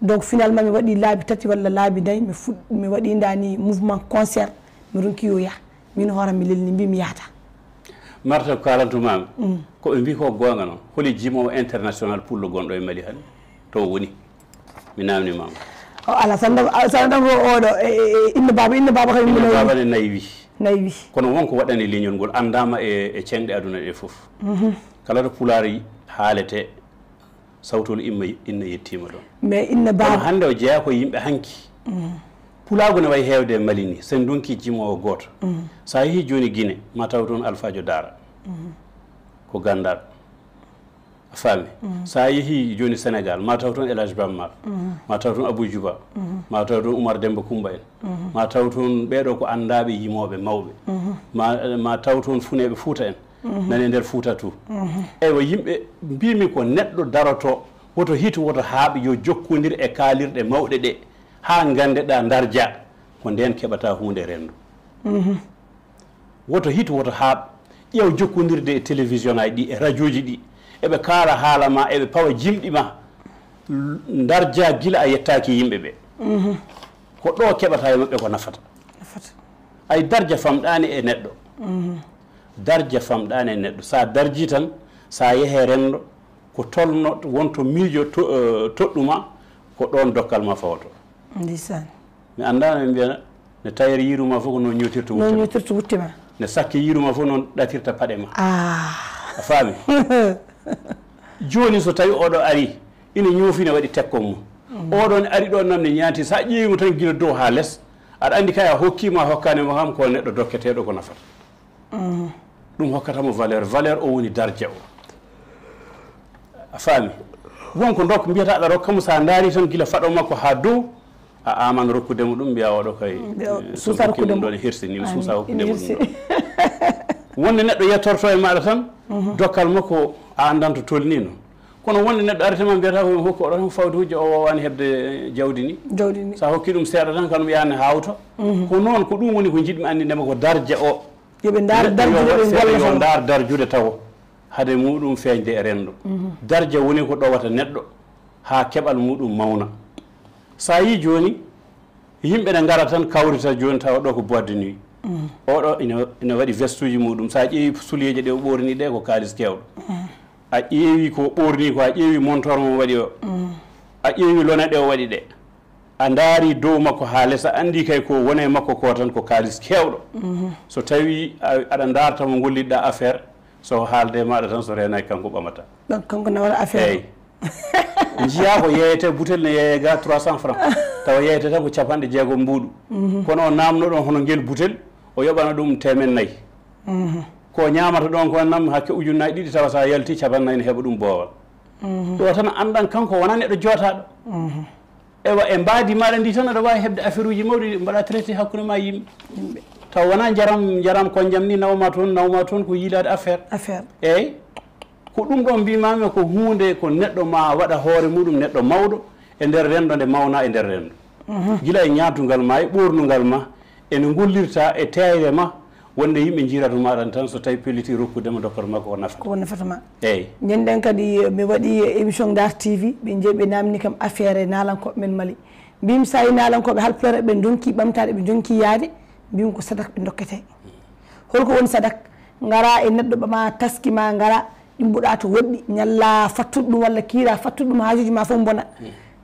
Donc finalement mi waɗi laabi tati walla laabi nayi mi fuɗ mi waɗi ndani mouvement concert, mi ronki yo yah, min hooram mi lelni mbi mi yahata. Marta ko kaalantumaami, ko ɓe mbi ko goonga noon, holi jimoowo international pullo gonɗo e Mali hannde to woni? Mi namnimaama. O ala sanda sanda ɗam o oɗo e, e, e, inna baba inna baba kay Inna baba ne nayi wi. Nayi wi. Kono won ko waɗani leñol ngol anndaama e, e ceŋɗe aduna ɗe fof. Kala to pulaar haalete, sawtol imma inna yettiima ɗoon. Mais inna Kono baba hannde o jeyaa ko yimɓe hanki. Pulaagu ne wayi heewde e Mali ni, so en ndonki jimoowo gooto. So a yehii jooni Gine, ma taw toon Alfaajo Daara. Ko ganndaaɗo. A faami? So a yehii jooni Senegaal, ma taw toon El Hadj Bammaal, ma taw toon Abou Juba, ma taw toon Oumar Demba Kumba en, ma taw toon ɓeeɗo ko anndaaɓe yimooɓe mawɓe. Ma, ma taw toon funeeɓe Fuuta en, nani e nder Fuuta to. Eywa, yimɓe mbiimi ko neɗɗo daroto, woto hito, woto haaɓ, yo jokkondir e kaalirɗe mawɗe ɗe, haa nganndeɗaa ndarja, ko ndeen keɓata huunde renndo. Woto hito, woto haaɓ, ƴeew jokkondirde e télévision ŋaaji ɗi, e rajooji ɗi, eɓe kaala haala ma, eɓe pawa jimɗi ma, ndarja gila a yettaaki yimɓe ɓe. Ko ɗo keɓata e maɓɓe ko nafata. Ay darja famɗaani e neɗɗo. Darja famɗaani e neɗɗo. So a darjii tan, so a yehee renndo, ko tolno wonto miijo to, eh, toɗɗu ma, ko ɗoon dokkal ma fawoto. Ndeysaan. Mi anndaa no ɓe mbiyata, no tailleur yiiru ma fof ko noon ñootirta Noon wutte ma. Ñootirta wutte ma. No sakke yiiru ma fof noon ɗatirta paɗe ma. Ah. A faami? Jooni so tawi oɗo ari, ina ñoofi ne waɗi tekkon mum. Oɗo ne ari ɗo nam ne ñaati, so a ƴeewi mo tan gila dow haa les, aɗa anndi kay a hokkii ma a hokkaani mo kam ko neɗɗo dokketeeɗo ko nafata. Ɗum hokkata mo valeur. Valeur o woni darja o. A faami? Won ko ndokka mbiyata aɗa rokka mo, so a ndaari tan gila faɗo makko haa dow, a aman rokkude mo ɗum, mbiya oɗo kay, Mbiya o eh, suusa so rokkude rokkiima mo. Ɗon e hirsi ni, mi Amin. suusa hokkude Ina mo hirsi. Ɗum ɗo. Wonde neɗɗo yettorto e maɗa tan, dokkal makko a anndan to tolni noon. Kono wonde neɗɗo arata ma mbiyata ko hokku oɗo tan fawde hujja o waawani heɓde jawdi ni. Jawdi ni. So a hokki ɗum seeɗa tan kanum yaani hawto. Ko noon, ko ɗum woni ko njiɗmi anndinde ma ko darja o. Yo ɓe ndaar Neɗɗo yo darjude waɗ ɓe seeɗa, golla yo tan. Ndaar darjude tawo hade muɗum feeñde e renndo. Darja woni ko ɗowata neɗɗo haa keɓal muɗum mawna. So a yii jooni, yimɓe ne ngara tan kawrita jooni tawa ɗo ko boîte de nuit. Oɗo ina, ina waɗi vestuuji muɗum. So a ƴeewi soulier ji ɗe o ɓoorni ɗe ko kaalis keewɗo. A ƴeewi ko ɓoorni ko, a ƴeewi montor mo waɗi o. A ƴeewi lone ɗe o waɗi ɗe. A ndaari dow makko haa les, a anndi kay ko woni e makko ko tan ko kaalis keewɗo. So tawi a, aɗa ndaarta mo ngollitɗa affaire, so haalde e maɗa tan so reenaaki kanko ɓamata. Donc kanko nawata affaire. Eyi. Njiya ko yeeyete butel ne yeeye ga trois cents francs. Tawa yeeyete tan ko capanɗe jeegom mbuuɗu. Kono o namno ɗon hono ngel butel, o yoɓana ɗum teemen nayi. Ko ñaamata ɗon ko nam hakke ujunnaaji ɗiɗi tawa sa yalti capanɗe nayi ne heɓa ɗum boowal. Ɗo tan anndan kanko wona neɗɗo jootaɗo. Ewa e mbaadi maɗa ndi tan aɗa wawi heɓde affaire uji mawɗi mbaɗa traité hakkunde ma yimɓe. Taw wona njaram, njaram konjam ni nawma toon, nawma toon ko yiilaade affaire. Affaire. Eyyi. Ko ɗum ɗon mbimami ko huunde ko neɗɗo ma waɗa hoore muɗum neɗɗo mawɗo e nder renndo nde mawna e nder renndo. Gila e ñaatungal ma e ɓoornungal ma ene ngollirta e teeyre ma wonde yimɓe njiirata ma ɗan tan so tawi pelliti rokkude mo dokkal makko ko nafata. Ko nafata ma. Eyyi. Ñanden kadi mi waɗi émission Ndar T V ɓe jeeyi ɓe namni kam affaire e nalankoɓe men Mali. Mbimi sa yi nalankoɓe halpulaar ɓe donki ɓamtade ɓe jonki yaade mbimi ko sadak ɓe dokkete. Holko woni sadak? Ngara e neɗɗo ɓama taski ma ngara ɗimbuɗa to woɗɗi ñalla fattude ɗum walla kiira fattude ɗum haajuji ma fof mbona.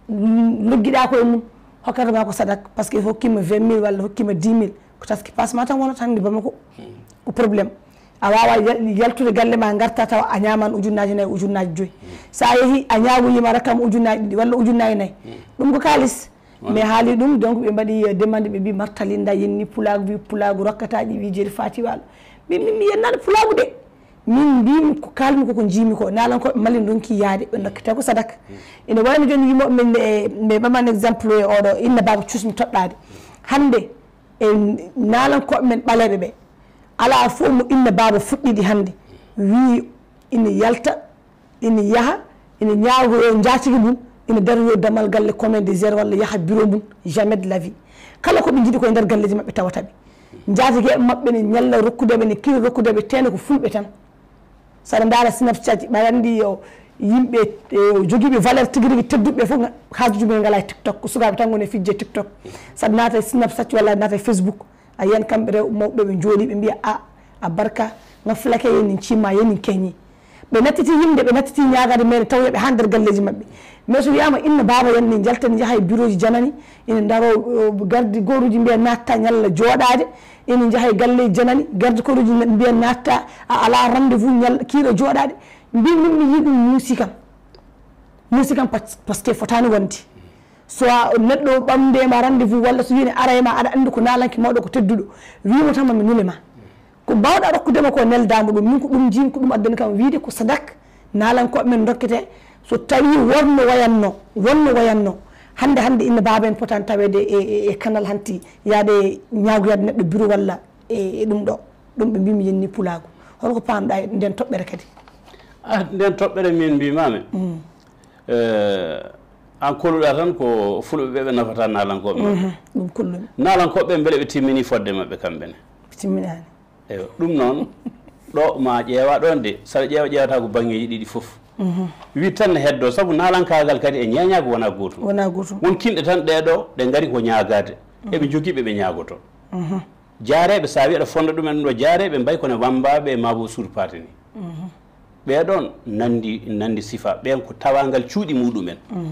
Loggiɗa koye mum hokkata ma ko sadak parce que hokkima vingt mille walla hokkima dix mille ko taski passe ma tan wonata hande Bamako. Ko problème. A wawa yaltude galle ma garta tawa a ñaman ujunnaji nayyi ujunnaji joyyi. Sa yeehi a ñagoyima rokkam ujunnaji ɗiɗi walla ujunnaji nayyi. Ɗum ko kalis. Mais haali ɗum donc ɓe mbaɗi demande ɓe mbi martalinda yenni pulagu wi pulagu rokkata ɗi wi jeeri fati walo. Min min mi yennani pulagu de. Min mbimi ko kalmi ko, ko jiimi ko, naalankooɓe Mali ndonki yaade, ɓe dokkete ko sadaka. Ina wayno jooni yimooɓe men ɓe, ɓe ɓaman exemple e oɗo Inna Baaba cuusmi toɗɗaade. Hannde e naalankooɓe men ɓaleeɓe ɓe, alaa fof mo Inna Baaba fuɗɗiɗi hannde, wii ina yalta, ina yaha, ina ñaagoyo njaatigi mum, ina daroyo damal galle commun des heures walla yaha bureau mum, jamais de la vie. Kala ko ɓe njiɗi ko e nder galleeji maɓɓe tawata ɓe. Njaatigeeɓe maɓɓe ne ñalla rokkude ɓe, ne kiri rokkude ɓe, tene ko fulɓe tan. Saɗa ndaara Snapchat, ɓaɗa anndi yo yimɓe, eh, jogiiɓe valeur tigi rigi tedduɓe fof, haaju jumɓe ngalaa e TikTok, ko sukaaɓe tan ngoni e fijje TikTok. Saɗa naata e Snapchat walla naata e Facebook, a yiyan kamɓe rew mawɓe ɓe njooɗi, ɓe mbiya, "A, a barka, nga flake yenin cimma, yenin keñi." Ɓe nattiti yimde, ɓe nattiti ñaagade mere taw yoɓe haa nder galleeji maɓɓe. Mais so wiyaama Inna Baaba yan ne njalta, ne njaha e bureau ji janani, ina ndaro, eh, garde corps uji mbiya natta ñalla jooɗaade, ina njaha e galleeji janani, garde corps uji mbiya natta, a alaa rendez-vous ñalla kiiɗo jooɗaade. Mbin min mi yii ɗum muusi kam. Muusi kam par-, parce que fotaani wonde. So a, neɗɗo ɓamde ma rendez-vous walla so wiine ara e ma, aɗa anndi ko naalanke mawɗo, ko tedduɗo. Wiimo tan ma mi nule ma. Ko mbaawɗa rokkude ma ko, neldaa mo ɗum. Min ko ɗum njiimi, ko ɗum addani kam wiide ko sadak naalankooɓe men ndokkete. So tawii wonno wayanno, wonno wayanno, hannde, hannde Inna Baaba en potaani taweede e, e, e kanal hanti, yaade ñaagoyaade neɗɗo bureau walla e, e ɗum ɗo. Ɗum ɓe mbii mi yenni pulaagu. Hol ko paamɗa e nden toɓɓere kadi? Ah, nden toɓɓere min mbiimaami. Eh, an koluɗa tan ko fulɓe ɓe, ɓe nafata naalankooɓe maɓɓe. Mhm, ɗum kollumi. Naalankooɓe ɓe mbele ɓe timmini fodde maɓɓe kamɓe ne? Ɓe timminaani. Eyo, ɗum noon, ɗo ma ƴeewa ɗoon de, saɗa ƴeewa, ƴeewata ko baŋŋeeji ɗiɗi fof. Mhm. Wi tan ne heddo, sabu naalankaagal kadi e ñeeñaagu wonaa gootum. Wonaa gootum. Won kinɗe tan ɗee ɗo, ɗe ngari ko ñaagaade. Mhm. Eɓe njogii ɓe, ɓe ñaagoto. Mhm. Jaareeɓe, so a wi aɗa fonnda ɗumen ɗo, jaareeɓe mbayi kono wammbaaɓe e Maabo Suur Paate ni. Mhm. Ɓee ɗoon nanndi, nanndi sifa, ɓeen ko tawaangal cuuɗi muɗumen. Mhm.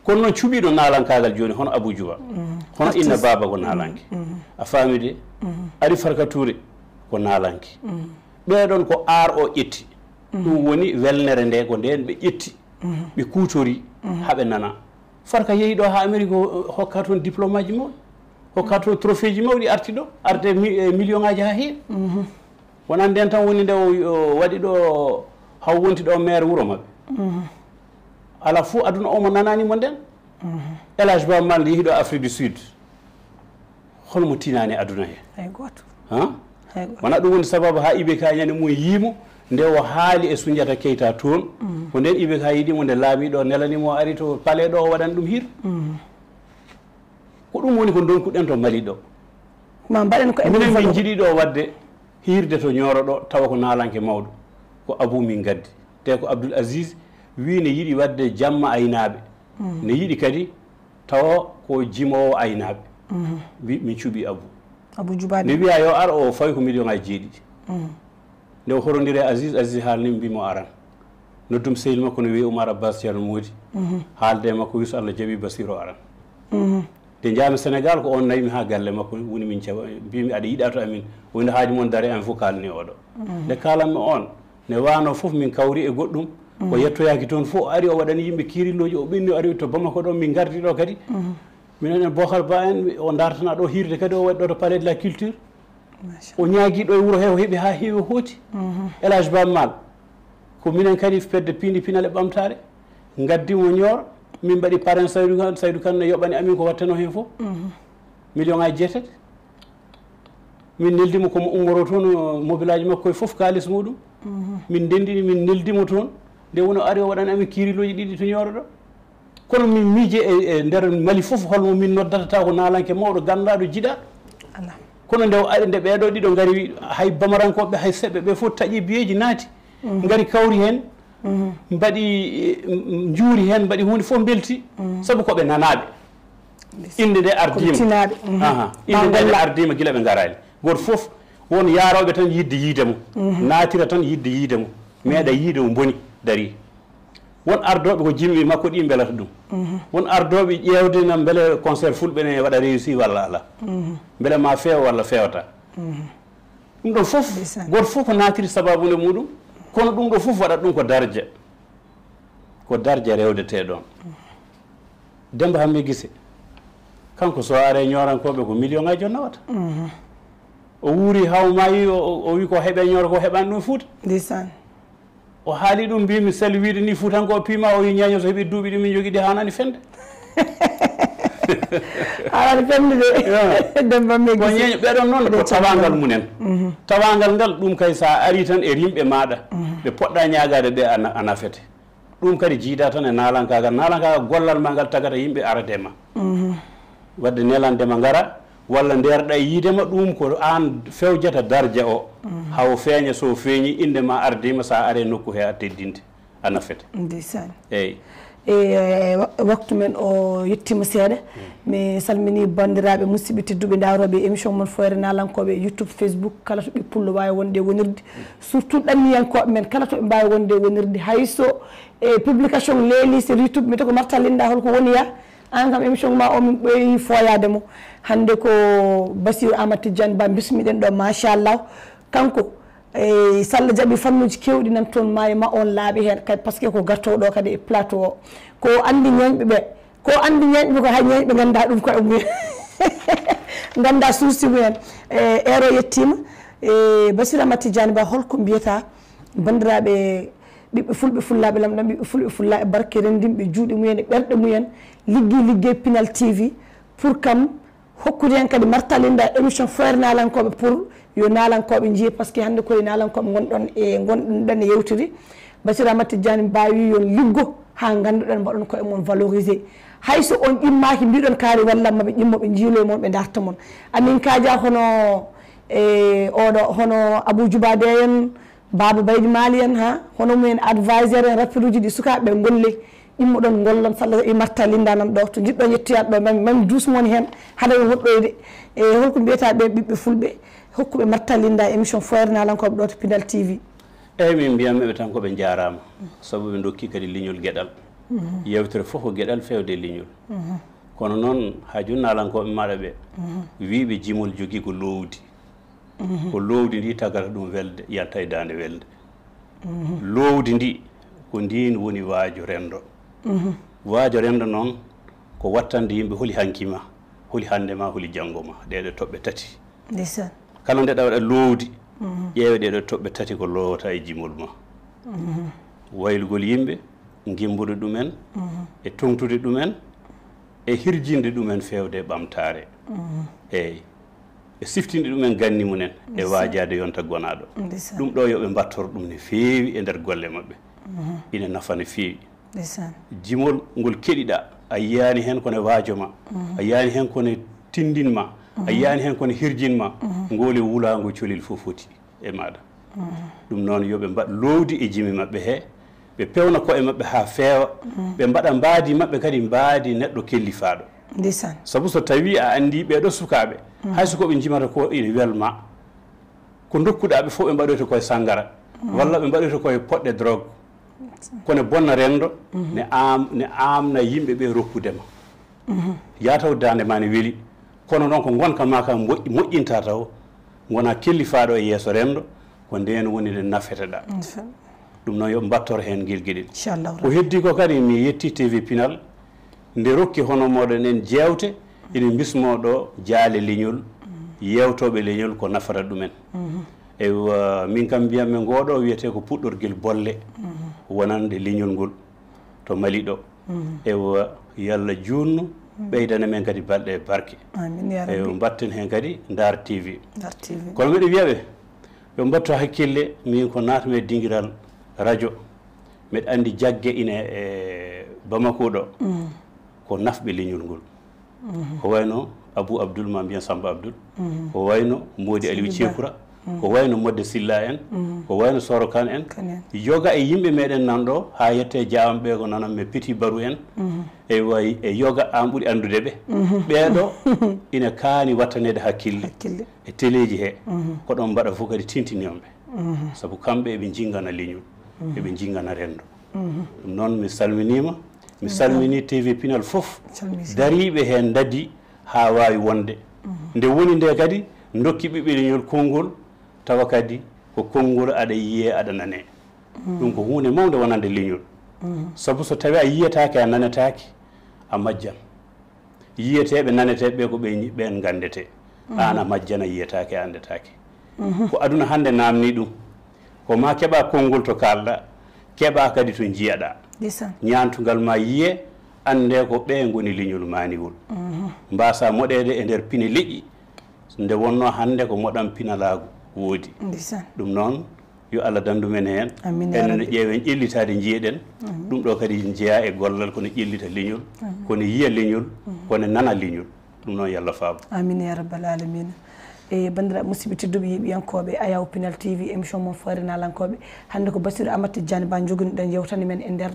Kono noon cuɓiiɗo naalankaagal jooni, hono Abuu Juba, mhm, hono Inna Baaba ko naalanke. Mhm. A faami de? Mhm. Ari Farka Tuure ko naalanke. Mhm. Ɓee ɗoon ko aar o ƴetti. Mhm. Ɗum woni welnere nde, ko ndeen ɓe ƴetti, mhm, ɓe kuutori, mhm, haa ɓe nana. Farka yehi ɗo haa Amérique, o hokka toon diplôme aji mawɗi, hokka toon trophée ji mawɗi, arti ɗo, arde mi-, e million ŋaaji haa heewi. Mhm. Wonaa ndeen tan woni nde o, o waɗi ɗo, haw wonti ɗo maire wuro maɓɓe. Mhm. Alaa fof aduna o mo nanaani mo ndeen. Mhm. El Hadj Baaba Maal yehi ɗo Afrique du Sud. Hol mo tinaani aduna he? Hay gooto. Han? Hay gooto. Wonaa ɗum woni sababu haa I B K ñande mum yiimo nde o haali e Sunjata Keita toon. Mhm. Ko ndeen I B K yiɗi mo, nde laamiiɗo nelani mo, o ari to palais ɗo, o waɗani ɗum hir. Mhm. Ko ɗum woni ko ndonkuɗen to Mali ɗo. Ma mbaɗen ko minen min njiɗi ɗo waɗde hiirde to Ñooro ɗo, tawa ko naalanke mawɗo. Ko Abuu min ngaddi. Te ko Abdul Aziz wii ne yiɗi waɗde jamma aynaaɓe. Mhm. Ne yiɗi kadi tawa ko jimoowo aynaaɓe. Mhm. Wi min cuɓii Abuu. Abuu Jubaade. Ne wiya yo ar, o fawi ko million ŋaaji jeeɗiɗi. Mhm. Nde o horondiri e Aziz, Aziz haalni mo, mbii mo aran. Noddum sehil makko no wiye Oumar Abbas Thierno Mody. Mhm. Haalde e makko, wi so Allah jaɓi, Basiru aran. Mhm. Nde njaami Sénégal, ko on nawi mi haa galle makko, woni min cawa, mbii mi, "Aɗa yiɗa to amin? Woni haaju mon dare, amin fof kaalani oɗo." Mhm. Nde kaalan mi on, ne waano fof min kawri e goɗɗum, o yettoyaaki toon fof, o ari o waɗani yimɓe kiirillooji, o ɓenni, o ari to Bamako ɗo, min ngardi ɗo kadi. Mhm. Minen en Bocar Ba en, o dartana ɗo hiirde kadi, o waɗi ɗo to Palais de la Culture. Machallah. O ñaagii ɗo e wuro he, o heɓi haa heewi, o hooti. Mhm. El Hadj Baaba Maal, ko minen kadi fedde piindi pinal e ɓamtaare, ngaddi mo Ñooro, min mbaɗi parrain Saydu Kan, Saydu Kan ne yoɓani amin ko waɗtenoo heen fof. Mhm. Million ŋaaji jeetati. Min neldi mo ko mo ummoroo toon, mobilaaji makko e fof, kaalis muɗum. Mhm. Min ndenndini, min neldi mo toon. Nde woni o ari, o waɗani amin kiirillooji ɗiɗi to Ñooro ɗo. Kono min miije e, e nder Mali fof, holmo min noddata taw ko naalanke mawɗo, ganndaaɗo, jiɗaaɗo? Alaa. Kono nde o ari, nde ɓeeɗo ɗiɗo ngari, hay Bamarankooɓe, hay Seɓɓe ɓe fof taƴi biyeeji, naati. Mhm. Ngari kawri heen, mhm, mbaɗi, eh, m-, m-, njuuri heen, mbaɗi huunde fof, mbelti. Mhm. Sabu ko ɓe nanaaɓe. Innde nde ardiima. Ko tinaaɓe. Mhm. Aha. Innde nde ardiima gila ɓe ngaraani. Gooto fof won yaarooɓe tan yiɗde yiide mo. Mhm. Naatira tan yiɗde yiide mo. Meeɗa yiide mo boni darii. Won ardooɓe ko jimmi makko ɗi mbelata ɗum. Mhm. Won ardooɓe ƴeewde na mbele concert fulɓe ne waɗa réussi walla alaa. Mhm. Mbele ma feewa walla feewata. Mhm. Ɗum ɗon fof, ndeysaan, gooto fof ko naatiri sabaabu nde muɗum, kono ɗum ɗo fof waɗat ɗum ko darja. Ko darja rewdetee ɗoon. Demmba Hammee Gise, kanko so o aree Ñoorankooɓe ko million ŋaaji o nawata. Mhm. O wuuri haa o maayi, o, o, o wi ko heɓe Ñooro ko heɓaani ɗum Fuuta. Ndeysaan. O haali ɗum, mbimi sali wiide ni Fuutankoo piima o yi ñeeño so heɓi duuɓi ɗi min jogii ɗi haanani fende. Haanani fende de. Demba me Ko ñeeño ɓeɗon noon ko tawangal mumen. Tawangal ngal ɗum kay sa ari tan e rimɓe maɗa ɓe poɗɗa ñaagade ɓe a nafete. Ɗum kadi jiida tan e naalankaagal. Naalankaagal gollal ma ngal tagata yimɓe arade ma. Wadde nelande ma ngara walla ndeerɗa e yiide ma, ɗum ko an fewjata darja o. Hawo feeña, so feeñi inde ma ardima sa are nokku he a teddinte. A nafete. Ndeysaan. Eyyi. E waktu men o yettima seeɗa. Mi salmini bandiraɓe musidɓe tedduɓe daroɓe émission mon foyre nalankoɓe YouTube, Facebook, kala to ɓe pullo wawi wonde wonirde, surtout ɗanniyankoɓe men kala to ɓe mbawi wonde wonirde, hayso e publication leeli sur YouTube mi to ko martal linda holko woni ya. An kam émission ma o min ɓoyi foyade mo. Hande ko Basir Amadou Tidiane Ba bismiɗen ɗo machallah. Kanko e salla jaɓi fannuji kewɗi nan toon maayo ma on laaɓi heen kadi par ce que ko gartoɗo kadi e plateau o ko andi ñeeñɓe ɓe ko andi ñeeñɓe ko hay ñeeñɓe ganda ɗum koye mumen ganda suusi mumen. E ero yettima. E Basira Matti Diani Ba holko mbiyata bandiraɓe ɓiɓɓe fulɓe fullaɓe lamɗam ɓiɓɓe fulɓe fullaɓe barke rendinɓe juuɗe mumen e ɓerɗe mumen liggi ligge Pinal TV pour kam hokkude hen kadi martalinda émission foyre nalankoɓe pour yo nalankoɓe jiiye par ce que hande koye nalankoɓe gonɗon e gonɗon e yewtiri. Basira Matti Diani mbawi yon liggo ha ganduɗon mbaɗon koye mon valorisé. Hayso on ƴimmaki mbiɗon kaari wallamma ɓe ƴimmo ɓe jiilo e mon ɓe darta mon amin kaja hono e oɗo hono Abou Djouba de en Baba Baydi Mali en ha hono mumen advisor en rappel uji ɗi sukaɓe golle. Immoɗon gollon salla e marta linda nan ɗo to jiɗɗon yettoyade ɗo mami mami duusmon heen haɗa e woɗɗoyde. E holko mbiyata ɓe ɓiɓɓe fulɓe hokkuɓe marta linda émission foyre nalankoɓe ɗo to Pinal TV? Eyyi, min mbiyanɓe tan ko ɓe njaarama sabu ɓe dokki kadi leñol geɗal. Yewtere fof ko geɗal fewde leñol. Kono noon ha jooni nalankoɓe maɗa ɓe wiiɓe jimol jogui ko lowdi. Ko lowdi ndi tagata ɗum welde yalta e dande welde. Lowdi ndi ko ndin woni waajo rendo. Waajo rendo noon ko wattande yimɓe holi hanki ma, holi hande ma, holi janngo ma. Ɗeɗo toɓɓe tati. Kala nde ɗa waɗa lowdi ƴeewe ɗeɗo toɓɓe tati ko lowata e jimol ma. Waylugol yimɓe, gimbude ɗumen e tongtude ɗumen e hirjinde ɗumen fewde e ɓamtaare. Eyyi. E siftinde ɗumen ganni mumen e waajaade yonta gonaaɗo. Ɗum ɗo yo ɓe mbattor ɗum ne feewi e nder golle maɓɓe. Ina nafa ne feewi. Jimol ngol keɗiɗa a yiyani heen kono e waajo ma, a yiyani heen kono e tindin ma, a yiyani heen kono e hirjin ma, ngol e wulaango colel fof foti e maɗa. Ɗum noon yo ɓe mbaɗ lowdi e jimi maɓɓe he ɓe pewna koye maɓɓe ha feewa. Ɓe mbaɗa mbaadi maɓɓe kadi mbaadi neɗɗo kellifaɗo. Sabu so tawi a andi ɓeɗo sukaɓe hay so koɓe jimata ko ina welma ko dokkuɗaɓe fof ɓe mbaɗoyta koye sangara walla ɓe mbaɗoyta koye poɗɗe drogue. Kono bonna rendo ne am ne amna yimɓe ɓe rokkude ma. Yataw dande ma ne weeli. Kono noon ko gonka ma ka moƴƴinta taw gona kellifaɗo e yeeso rendo ko nden woni nde nafeteɗa. Ɗum noon yo mbattor heen ngel geɗel. Ko heddi ko kadi mi yetti TV Pinal nde rokki hono moɗon en jeewte ina bismo ɗo jaale leñol yewtoɓe leñol ko nafata ɗumen. Eywa min kam mbiyanmi ngoɗo wiyete ko puɗɗorgel bolle wonande leñol ngol to Mali ɗo. Eywa yo Allah juutnu ɓeydana men kadi balɗe e barke. Eywa mbatten heen kadi Ndar TV. Kono miɗo wiyaɓe yo mbattu hakkille min ko naatmi e dingiral radio. Mbeɗa anndi jagge ine e Bamako ɗo ko nafɓe leñol ngol. Ko wayno Abou Abdoul ma mbiyen Samba Abdoul, ko wayno Mody Aliou Thiékoura, ko wayno Modde Silla en, ko wayno Soro Kane en. Yoga e yimɓe meɗen nan ɗo ha yette jawam ɓe ko nanan me Petit Barou en. Eywa e yoga an ɓuri anndude ɓe. Ɓeɗo ina kaani wattanede hakkille e teleji he. Ko ɗon mbaɗa fof kadi tintini on ɓe. Sabu kamɓe eɓe jingana leñol, eɓe jingana rendo. Ɗum noon mi salminima, mi salmini TV Pinal fof dariɓe hen dadi ha wawi wonde. Nde woni nde kadi dokki ɓiɓɓe leñol konngol tawa kadi ko konngol aɗa yiye aɗa nane. Ɗum ko hunde mawde wonande leñol. Sabu so tawi a yiyetake a nanetake a majjan. Yiyeteɓe naneteɓe ɓe ko ɓe ɓen gandete. An a majjana yiyetake a andetake. Ko aduna hande namni ɗum. Ko ma keɓa konngol to kalɗa Keɓa kadi to njiyaɗa. Ndeysaan. Ñaantungal ma yiye, annde ko ɓe ngoni leñol maaniwol. Mbasa moɗeede e nder pine leƴƴi, nde wonno hannde ko moɗam pinalaagu woodi. Ndeysaan. Ɗum noon, yo Allah danndu men heen. Amiin, yaa Enen ne Rabbi. Ƴeewen ƴellitaade njiyeɗen. Ɗum ɗo kadi jeyaa e gollal, kono ƴellita leñol, kono yiya leñol, kono nana leñol. Ɗum noon, yo Allah faabo. Amin ya rabbal alamina. E banndiraaɓe musidɓe tedduɓe, yeeɓiyankooɓe Ayaw Pinal T V, émission mon Fayre Naalankooɓe. Hannde ko Basiru Amad Tijjaani Ba njoginiɗen yewtani men e nder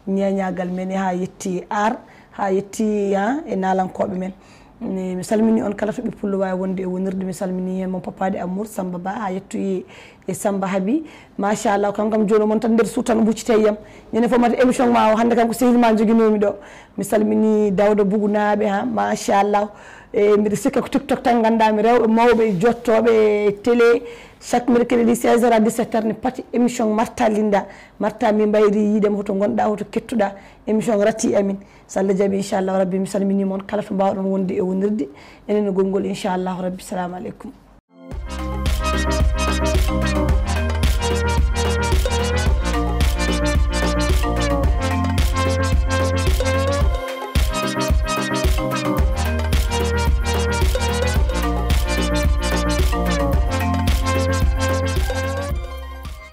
ñeeñaagal men, haa yetti aar, haa yetti, ha, e naalankooɓe men. Mi, mi salmini on kala to ɓe pullo waawi wonde e wonirde. Mi salmini heen mon papaade Amour Samba Ba, haa yettoyi e Samba Habi. Machallah, kam kam jooni mon tan nder suutan ɓuccite yam. Ñande fof mata émission ma o, hannde kam ko sehil ma joginoomi ɗo. Mi salmini Dawda Bugunaaɓe, ha, machallah. E mbiɗa sikka ko TikTok tan nganndaa mi, rewɓe mawɓe, jottooɓe e télé. Chaque mercredi seize heures à dix-sept heures ne pati émission Marta Linda. Marta, mi mbayri yiide ma, hoto ngonɗa, hoto kettuɗa. Émission rati amin. So Allah jaɓi, inchallahu rabbi, mi salmini mon kala to mbawɗon wonde e wonirde. Enen e gongol, inchallahu rabbi. Salamu aleykum.